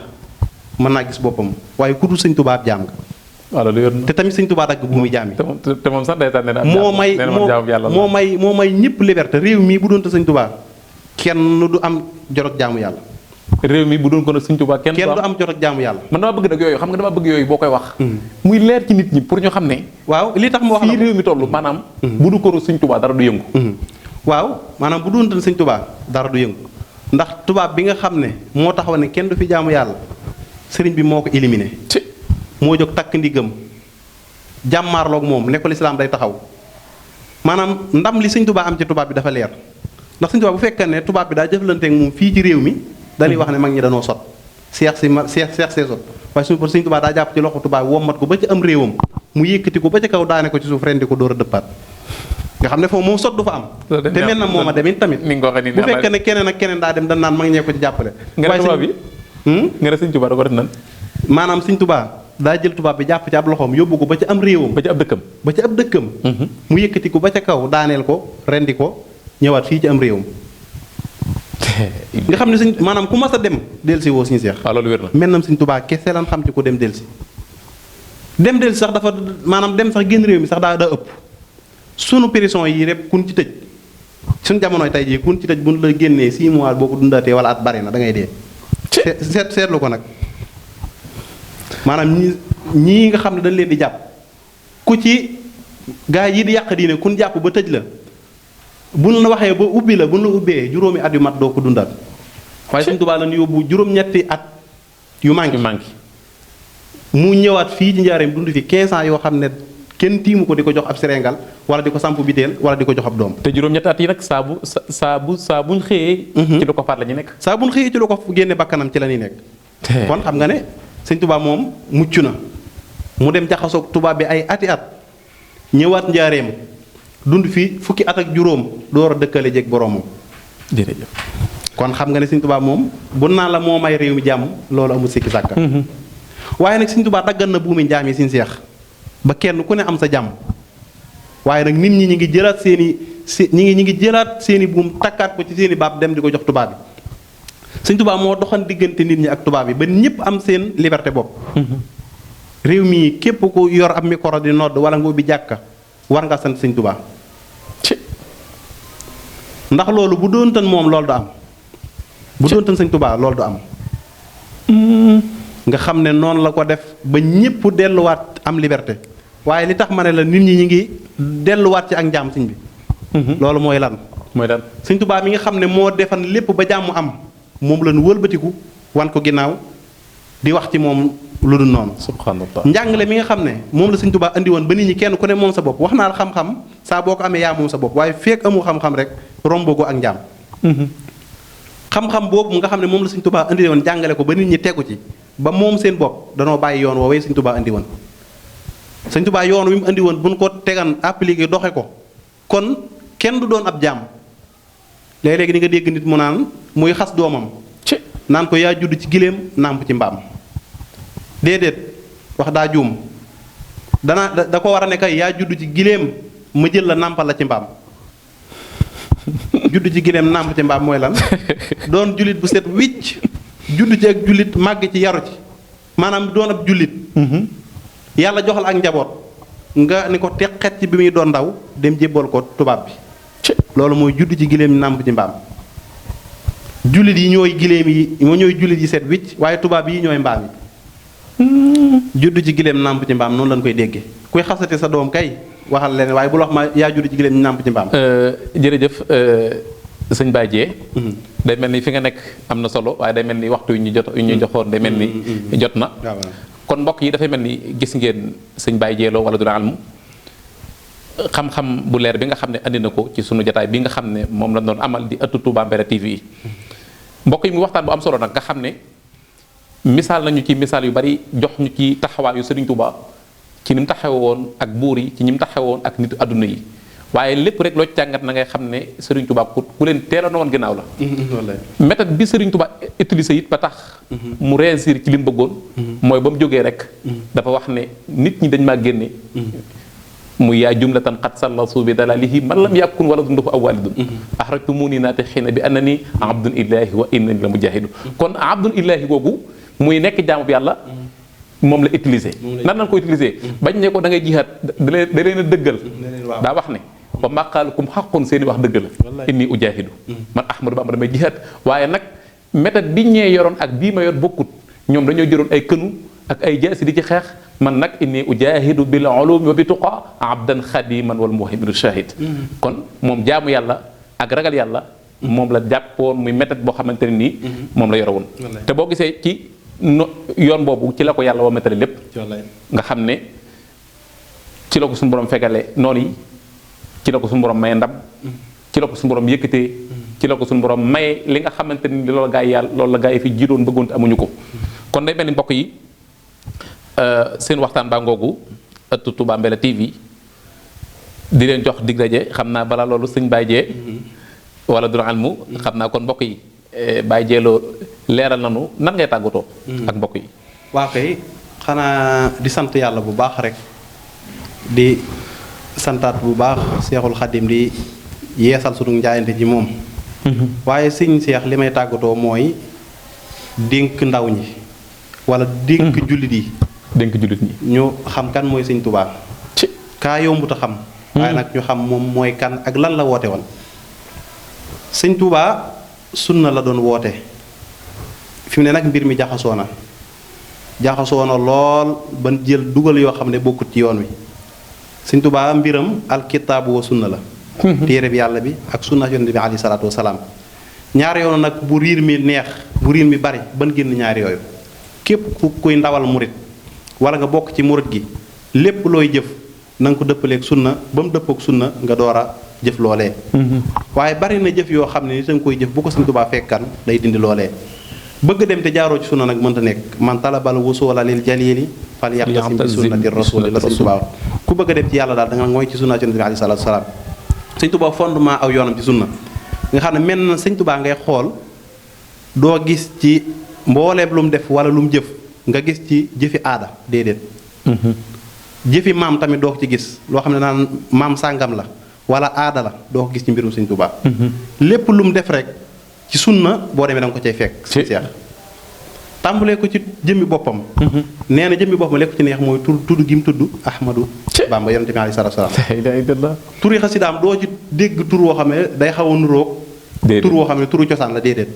mën naa gis boppam waaye ku dul Sëñ Tuubaa ab jaam nga te tamit Sëñ Tuubaa dagg bu muy jaam yi te moom sax day tànn moo may ñëpp liberté réew mii bu doon te Sëñ Tuubaa kenn du am jot ak jaamu yàlla réew mi bu doon ko nag Sëñ Tuubaa kenn du am jot ak jaamu yàlla man dama bëgg nag yooyu xam nga dama bëgg yooyu boo koy wax muy leer ci nit ñi pour ñu xam ne waaw li tax ma wax fii réew mi toll maanaam bu du ko Sëñ Tuubaa dara du yëngu waaw maanaam bu doon te Sëñ Tuubaa dara du yëngu ndax tubaab bi nga xam ne moo taxaw ne kenn du fi jaamu yàlla sëriñ bi moo ko éliminé moo jóg takk ndigam jàmmaarloog moom ne ko lislaam day taxaw maanaam ndam li Sëñ Tuubaa am ci tubaab bi dafa leer ndax Sëñ Tuubaa bu fekkee ne tubaab bi daa jëflanteeg moom fii ci réew mi dañuy wax ne mag ñi danoo sot seex see sot waaye Sëñ Tuubaa daa jàpp ci loxo tubaab bi wommat ko ba ci am réewam mu yëkkati ko ba ci kaw daane ko ci suuf rendi ko door a dëppaat nga xam ne foofu moom sot du fa am te mel na mooma demin tamit bu fekkee ne keneen ak keneen daa dem dañ naan mag ñee ko ci jàppale nga ne Sëñ Tuubaa da ko def nan maanaam Sëñ Tuubaa daa jël tubaab bi jàpp ci ab loxoom yóbbu ko ba ci am réewam ba ci ab dëkkam mu yëkkati ko ba ca kaw daaneel ko rendi ko ñëwaat fii ci am réewam nga xam ne Sëñ maanaam ku mas a dem delsi woo Sëñ Seex waaw loolu wér na mel nam Sëñ Tuubaa kese lan xam ci ko dem delsi sax dafa maanaam dem sax génn réew mi sax daa ëpp sunu prison yi rek kun ci tëj suñu jamonoy tey jii kun ci tëj bu ñu la génnee 6 mois boo ko dundaatee wala at bari na da ngay dee seetlu ko nag maanaam ñii nga xam ne dañ leen di jàpp ku ci gaa yi di yàq diine kun jàpp ba tëj la buñ la waxee ba ubbi la buñ la ubbee juróomi at yu mat doo ko dundaat waaye Sëñ Tuubaa lañu yóbbu juróom-ñetti at yu manqué mu ñëwaat fii ci njaareem dund fi 15 ans yoo xam ne kenn tiimu ko di ko jox ab séréngal wala di ko samp biteel wala di ko jox ab doom te juróom-ñetti at yi nag saa buñ xëyee ci lu ko faat la ñu nekk saa buñ xëyee ci lu ko génne bakkanam ci la ñuy nekk kon xam nga ne Sëñ Tuubaa moom mucc na mu dem jaxasoog tubaab bi ay ati at ñëwaat njaareem dund fi fukki at ak juróom door a dëkkale jeeg boroomam jërëjëf kon xam nga ne Sëñ Tuubaa moom bu naa la moo may réew mi jàmm loolu amul sikki sàkka waaye nag Sëñ Tuubaa daggan na buumi njaam yi Sëñ Seex ba kenn ku ne am sa jàmm waaye nag nit ñi ñi ngi jëlaat ñi ngi jëlaat seeni buum takkaat ko ci seeni baab dem di ko jox tubaab bi Sëñ Tuubaa moo doxan diggante nit ñi ak tubaab bi ba ñëpp am seen liberté bopp réew mi képp ku yor ab micro di nodd wala nga ubbi jàkka war nga sant Sëñ Tuubaa ndax loolu bu doon tan moom loolu du am bu doon tan Sëñ Tuubaa loolu du am nga xam ne noonu la ko def ba ñëpp delluwaat am liberté waaye li tax ma ne la nit ñi ñi ngi delluwaat ci ak njaam sëñ bi loolu mooy lan Sëñ Tuubaa mi nga xam ne moo defan lépp ba jàmm am moom lañu wëlbatiku wan ko ginnaaw di wax ci moom lu dul noonu subhanallah njàngale mi nga xam ne moom la Sëñ Tuubaa andi woon ba nit ñi kenn ku ne moom sa bopp wax naa la xam-xam saa boo ko amee yaa moom sa bopp waaye feek amu xam-xam rek rombo ko ak njaam xam-xam boobu nga xam ne moom la Sëñ Tuubaa andi woon jàngale ko ba nit ñi tegu ci ba moom seen bopp danoo bàyyi yoon woowee Sëñ Tuubaa andi woon Sëñ Tuubaa yoon wi mu andi woon buñ ko tegan appliqué doxe ko kon kenn du doon ab jaam léeg-léegi ni nga dégg nit mu naan muy xas doomam naan ko yaa judd ci giléem nàmp ci mbaam déedéet wax daa juum da ko war a ne kay yaa judd ci giléem ma jël la nàmpal la ci mbaam. judd ci giléem nàmp ci mbaam mooy lan doon jullit bu set wicc judd ci ak jullit màgg ci yaru ci maanaam doon ab jullit. yàlla jox la ak njaboot nga ni ko teqet ci bi muy doon ndaw dem jébbal ko tubaab bi. loolu mooy judd ci giléem nàmp ci mbaam. jullit yi ñooy giléem yi ñooy jullit yi set wicc waaye tubaab yi ñooy mbaam yi. judd ci giléem nàmp ci mbaam noonu lañ koy déggee kuy xasate sa doom kay waxal leen waaye bul wax ma yaa judd ci giléem nàmp ci mbaam. jërëjëf sëñ Baye Dieye. day mel ni fi nga nekk am na solo waaye day mel ni waxtu yu ñu joxoon day mel ni jot na. kon mbokk yi dafay mel ni gis ngeen sëñ Baye Dieye Lo wala duna almu xam-xam bu leer bi nga xam ne andi na ko ci sunu jotaay bi nga xam ne moom la doon amal di ëttu Touba Mbéréne TV mbokk yi mu waxtaan bu am solo nag nga xam ne misaal nañu ci misaal yu bari jox ñu ci taxawaayu Serigne Touba ci ni mu taxawoon ak buur yi ci ñi mu taxawoon ak nit adduna yi waaye lépp rek loo jàngat na ngay xam ne Serigne Touba ku leen teeloon woon ginnaaw la. méthode bi Serigne Touba utilisé it ba tax. mu réussir ci li mu bëggoon. mooy ba mu jógee rek. dafa wax ne nit ñi dañ maa génne. muy yaa jumlatan qad sallasu bi dalalihi man lam yakun waladun lahu aw walidun axrajtumuni naatixiina bi annani abdun illahi wa innani la mujahidu kon abdun illahi googu muy nekk jaamu bi yàlla moom la utilisé nan lañ ko utilisé bañ ne ko da ngay jihaat da leen a dëggal daa wax ne wa maqaalukum xaqun seen i wax dëgg la inni ujahidu man ahmadu bamba damay jihaat waaye nag méthode bi ñee yoroon ak bii ma yor bokkut ñoom dañoo jëroon ay kënu ak ay jaasi di ci xeex man nag inni ujahidu bil ulumi wa bi tuqa abdan xadiman wal muhiminu shahid kon moom jaamu yàlla ak ragal yàlla moom la jàppoon muy méthode boo xamante ne nii moom la yore woon te boo gisee ci yoon boobu ci la ko yàlla wa méthode lépp nga xam ne ci la ko suñu borom fegale noonu yi ci la ko suñu borom maye ndam ci la ko suñu borom yëkkatee ci la ko suñu borom maye li nga xamante ni loolu la gaa yi yàlla loolu la gaa yi fi jiitoon bëggoon te amuñu ko kon day mel ni mbokk yi seen waxtaan baa ngoogu ëttu Touba Mbéréne TV di leen jox dig daje xam naa balaa loolu sëñ Baye Dieye wala duna almu xam naa kon mbokk yi Baye Dieye Lo leeral nanu nan ngay tàggatoo ak mbokk yi waa kay xanaa di sant yàlla bu baax rek di santaat bu baax Seexul Xadim di yeesal sunu njaayante ji moom waaye sëñ Seex li may tàggatoo mooy dénk ndaw ñi wala dénk jullit yi dénk jullit ñi ñu xam kan mooy sëñ Touba kaa yombut a xam waaye nag ñu xam moom mooy kan ak lan la woote woon sëñ Touba sunna la doon woote fi mu ne nag mbir mi jaxasoo na lool ban jël dugal yoo xam ne bokkut ci yoon wi sëñ Touba mbiram alkitaabu wa sunna la téere bi yàlla bi ak sunna yonent bi alayhi salaatu wasalaam ñaar yoonu nag bu riir mi neex bu riir mi bari ban génn ñaari yooyu képp ku kuy ndawal murit wala nga bokk ci murit gi lépp looy jëf na nga ko dëppaleeg sunna ba mu dëppook sunna nga door a jëf loolee waaye bari na jëf yoo xam ne nit a nga koy jëf bu ko Sëñ Tuubaa fekkan day dindi loolee bëgg dem te jaaroo ci sunna nag mënta nekk man talabal wusula lil jalili fal yaxtasim bi sunnati rasuli la Sëñ Tuubaa ku bëgg a dem ci yàlla daal da nga mooy ci sunna Yonent bi alayhi salaatu wasalaam Sëñ Tuubaa fondement aw yoonam ci sunna nga xam ne mel na Sëñ Tuubaa ngay xool doo gis ci mbooleeb lu mu def wala lu mu jëf nga gis ci jëfi aada déedéet jëfi maam tamit doo ko ci gis loo xam ne naan maam sàngam la wala aada la doo ko gis ci mbirum Sëñ Tuubaa lépp lu mu def rek ci sunna boo demee da nga ko cay fekk seex tàmbalee ko ci jëmmi boppam nee na jëmmi boppam lekk ci neex mooy tudd gi mu tudd Ahmadu Bamba Yonent bi alayhi salaatu wasalaam tur yi xasidaam doo ci dégg tur woo xam ne day xaw a nuróog tur woo xam ne turu cosaan la déedéet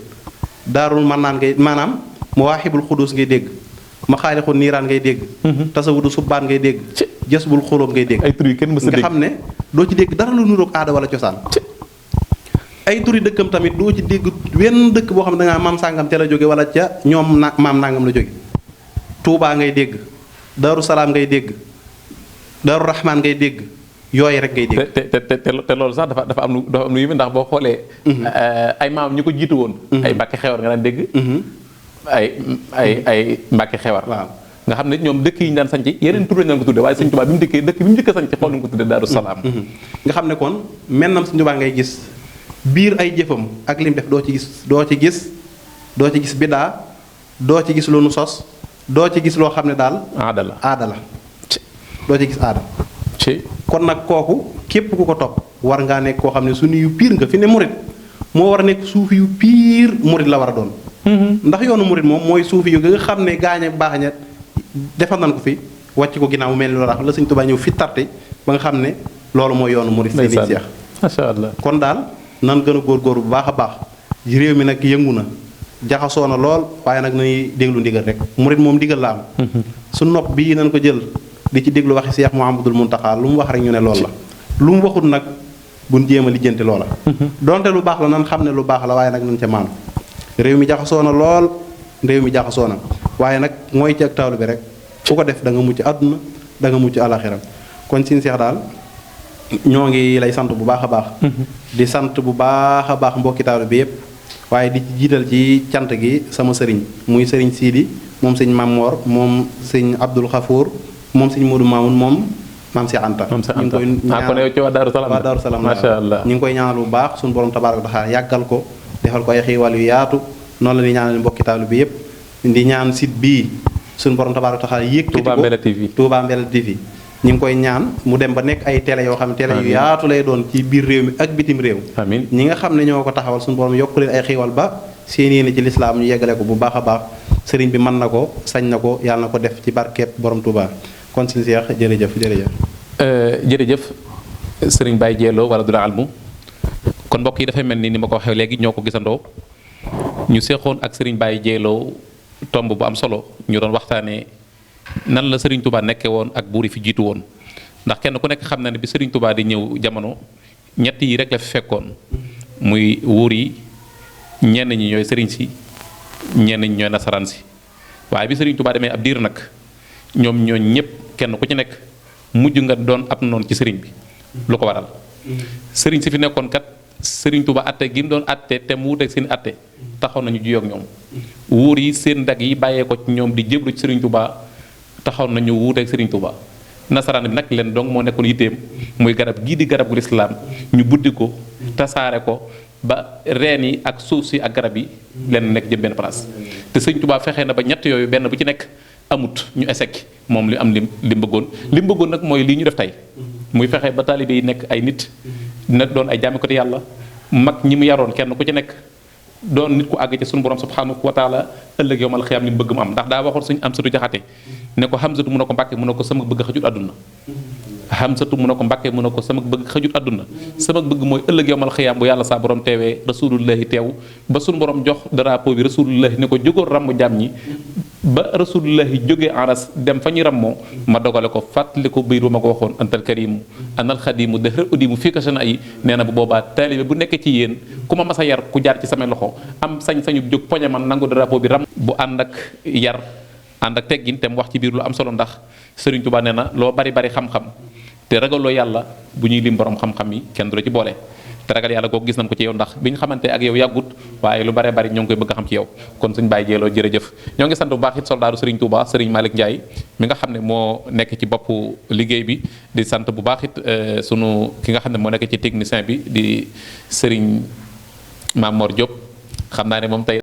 daarul man naan ngay maanaam Mawaahibul Quddus ngay dégg ma xaalixu niiraan ngay dégg tasawudu subbaan ngay dégg jës bul xulóom ngay dégg ay tur yi kenn mës a dégg nga xam ne doo ci dégg dara lu nuroog aada wala cosaan ay turi dëkkam tamit doo ci dégg wenn dëkk boo xam ne da ngaa maam sàngam ca la jóge wala ca ñoom maam nangam la jóge Tuubaa ngay dégg Daaru Salaam ngay dégg Daaru Rahmaan ngay dégg yooyu rek ngay dégg te loolu sax dafa am lu yéeme ndax boo xoolee ay maam ñu ko jiitu woon ay Mbàkke Xewar nga daan dégg ay Mbàkke Xewar waaw nga xam ne ñoom dëkk yi ñu daan sanc yeneen tur lañu daan ko tudde waaye Sëñ Tuubaa bi mu dëkkee dëkk bi mu njëkk a sanc xool nañu ko tudde Daaru Salaam nga xam ne kon mennam Sëñ Tuubaa ngay gis biir ay jëfam ak lim def doo ci gis bidaa doo ci gis lu nu sos doo ci gis loo xam ne daal aada la doo ci gis aada. kon nag kooku képp ku ko topp war ngaa nekk koo xam ne sunni yu piir nga fi ne murit moo war a nekk suufi yu piir murit la war a doon. ndax yoonu murit moom mooy suufi yu nga xam ne gaañ ak baax ña defal nañ ko fi wàcc ko ginnaaw mel ni loolu la Sëñ Tuubaa ñëw fi tarti ba nga xam ne loolu mooy yoonu murit. seen i seex macha allah. kon daal nan gën a góorgóorlu bu baax a baax réew mi nag yëngu na jaxasoo na lool waaye nag nañuy déglu ndigal rek murit moom ndigal la am. su nopp bii nañ ko jël di ci déglu waxi Seex Muhammadul Muntaxaa lu mu wax rek ñu ne loolu la lu mu waxut nag buñ jéem a lijjanti loola. donte lu baax la nan xam ne lu baax la waaye nag nañ ca maanu réew mi jaxasoo na lool réew mi jaxasoo na waaye nag mooy ci ak tawlu bi rek fu ko def da nga mucc àdduna da nga mucc àlaxira kon sin Seex daal ñoo ngi lay sant bu baax a baax. di sant bu baax a baax mbokki tawlu bi yépp waaye di jiital ci cant gi sama sëriñ muy sëriñ Siidi moom sëñ Mamor moom sëñ Abdul Xafuur moom sëñ Modou Mamoun moom maam si Anta. ñu ngi koy ñaanal ci waa Daaru Salaam macha allah ñu ngi koy ñaanal bu baax suñu borom tabaaraka wa taala yàggal ko defal ko ay xiiwal yu yaatu noonu la ñuy ñaanal mbokki tawlu bi yépp di ñaan site bii suñu borom tabaaraka wa taala yëkkati ko Touba Mbella TV ñu ngi koy ñaan mu dem ba nekk ay télé yoo xam ne télé yu yaatu lay doon ci biir réew mi ak bitim réew. amiin ñi nga xam ne ñoo ko taxawal suñu borom yokk leen ay xiiwal ba seen yéene ci lislaam ñu yeggale ko bu baax a baax sëriñ bi mën na ko sañ na ko yàlla na ko def ci barkeeb borom Touba kon suñu Seex jërëjëf jërëjëf. jërëjëf sëriñ Baye Diello wala Dula Almu kon mbokk yi dafay mel ni ma ko waxee léegi ñoo ko gisandoo ñu seexoon ak sëriñ Baye Diello tomb bu am solo ñu doon waxtaanee nan la sëriñ Touba nekkee woon ak buur yi fi jiitu woon ndax kenn ku nekk xam na ne bi sëriñ Touba di ñëw jamono ñett yi rek la fi fekkoon muy wuur yi ñenn ñi ñooy sëriñ si ñenn ñi ñooy nasaraan si waaye bi sëriñ Touba demee ab diir nag ñoom ñooñ ñëpp kenn ku ci nekk mujj nga doon ab noonu ci sëriñ bi lu ko waral sëriñ si fi nekkoon kat sëriñ Touba atte gi mu doon atte te mu wuteeg seen atte taxaw nañu juyoo ak ñoom wuur yi seen dag yi bàyyee ko ci ñoom di jéblu ci sëriñ Touba taxaw nañu wuuteeg sëriñ Touba nasaraan bi nag leen donc moo nekkoon yitteem muy garab gii di garab gu lislaam ñu buddi ko tasaare ko ba reen yi ak suuf si ak garab yi leen nekk jëm benn place te sëriñ Touba fexee na ba ñett yooyu benn bu ci nekk amut ñu échec moom li am li mu bëggoon nag mooy lii ñu def tey muy fexe ba taalibe yi nekk ay nit na doon ay jaamikati yàlla mag ñi mu yaroon kenn ku ci nekk doon nit ku àgg ci suñu borom subhanahu wa taala ëllëg yowmal xiyaam li mu bëgg mu am ndax daa waxoon suñu am satu jaxate ne ko Hamzatu mu ne ko Mbàkke mu ne ko sama bëgg xajut àdduna Hamzatu mu ne ko Mbàkke mu ne ko sama bëgg xajut àdduna sama bëgg mooy ëllëg yowmal xiyaam bu yàlla saa borom teewee rasulullahi teew ba suñu borom jox drapeau bi rasulullahi ne ko jógoon ràmm jaam ñi ba rasulullahi jógee aras dem fa ñu rammoo ma dogale ko fàttali ko biir ba ma ko waxoon antal karimu anal xadimu dëxër audimu fii kasana yi nee na bu boobaa taalibe bu nekkee ci yéen ku ma mas a yar ku jaar ci samay loxo am sañ-sañu jóg poñe man nangu drapeau bi ram bu ànd ak yar ànd ak teggin te mu wax ci biir lu am solo ndax Sëriñ Tuubaa nee na loo bari bari xam-xam te ragaloo yàlla bu ñuy lim borom xam-xam yi kenn du la ci boole te ragal yàlla kooku gis nañ ko ci yow ndax bi ñu xamante ak yow yàggut waaye lu bare bari ñoo ngi koy bëgg a xam ci yow kon suñ Baye Diello jërëjëf ñoo ngi sant bu baax it soldaaru Serigne Touba Serigne Malick Ndiaye mi nga xam ne moo nekk ci boppu liggéey bi di sant bu baax it sunu ki nga xam ne moo nekk ci technicien bi di Serigne Mamor Diop xam naa ne moom tey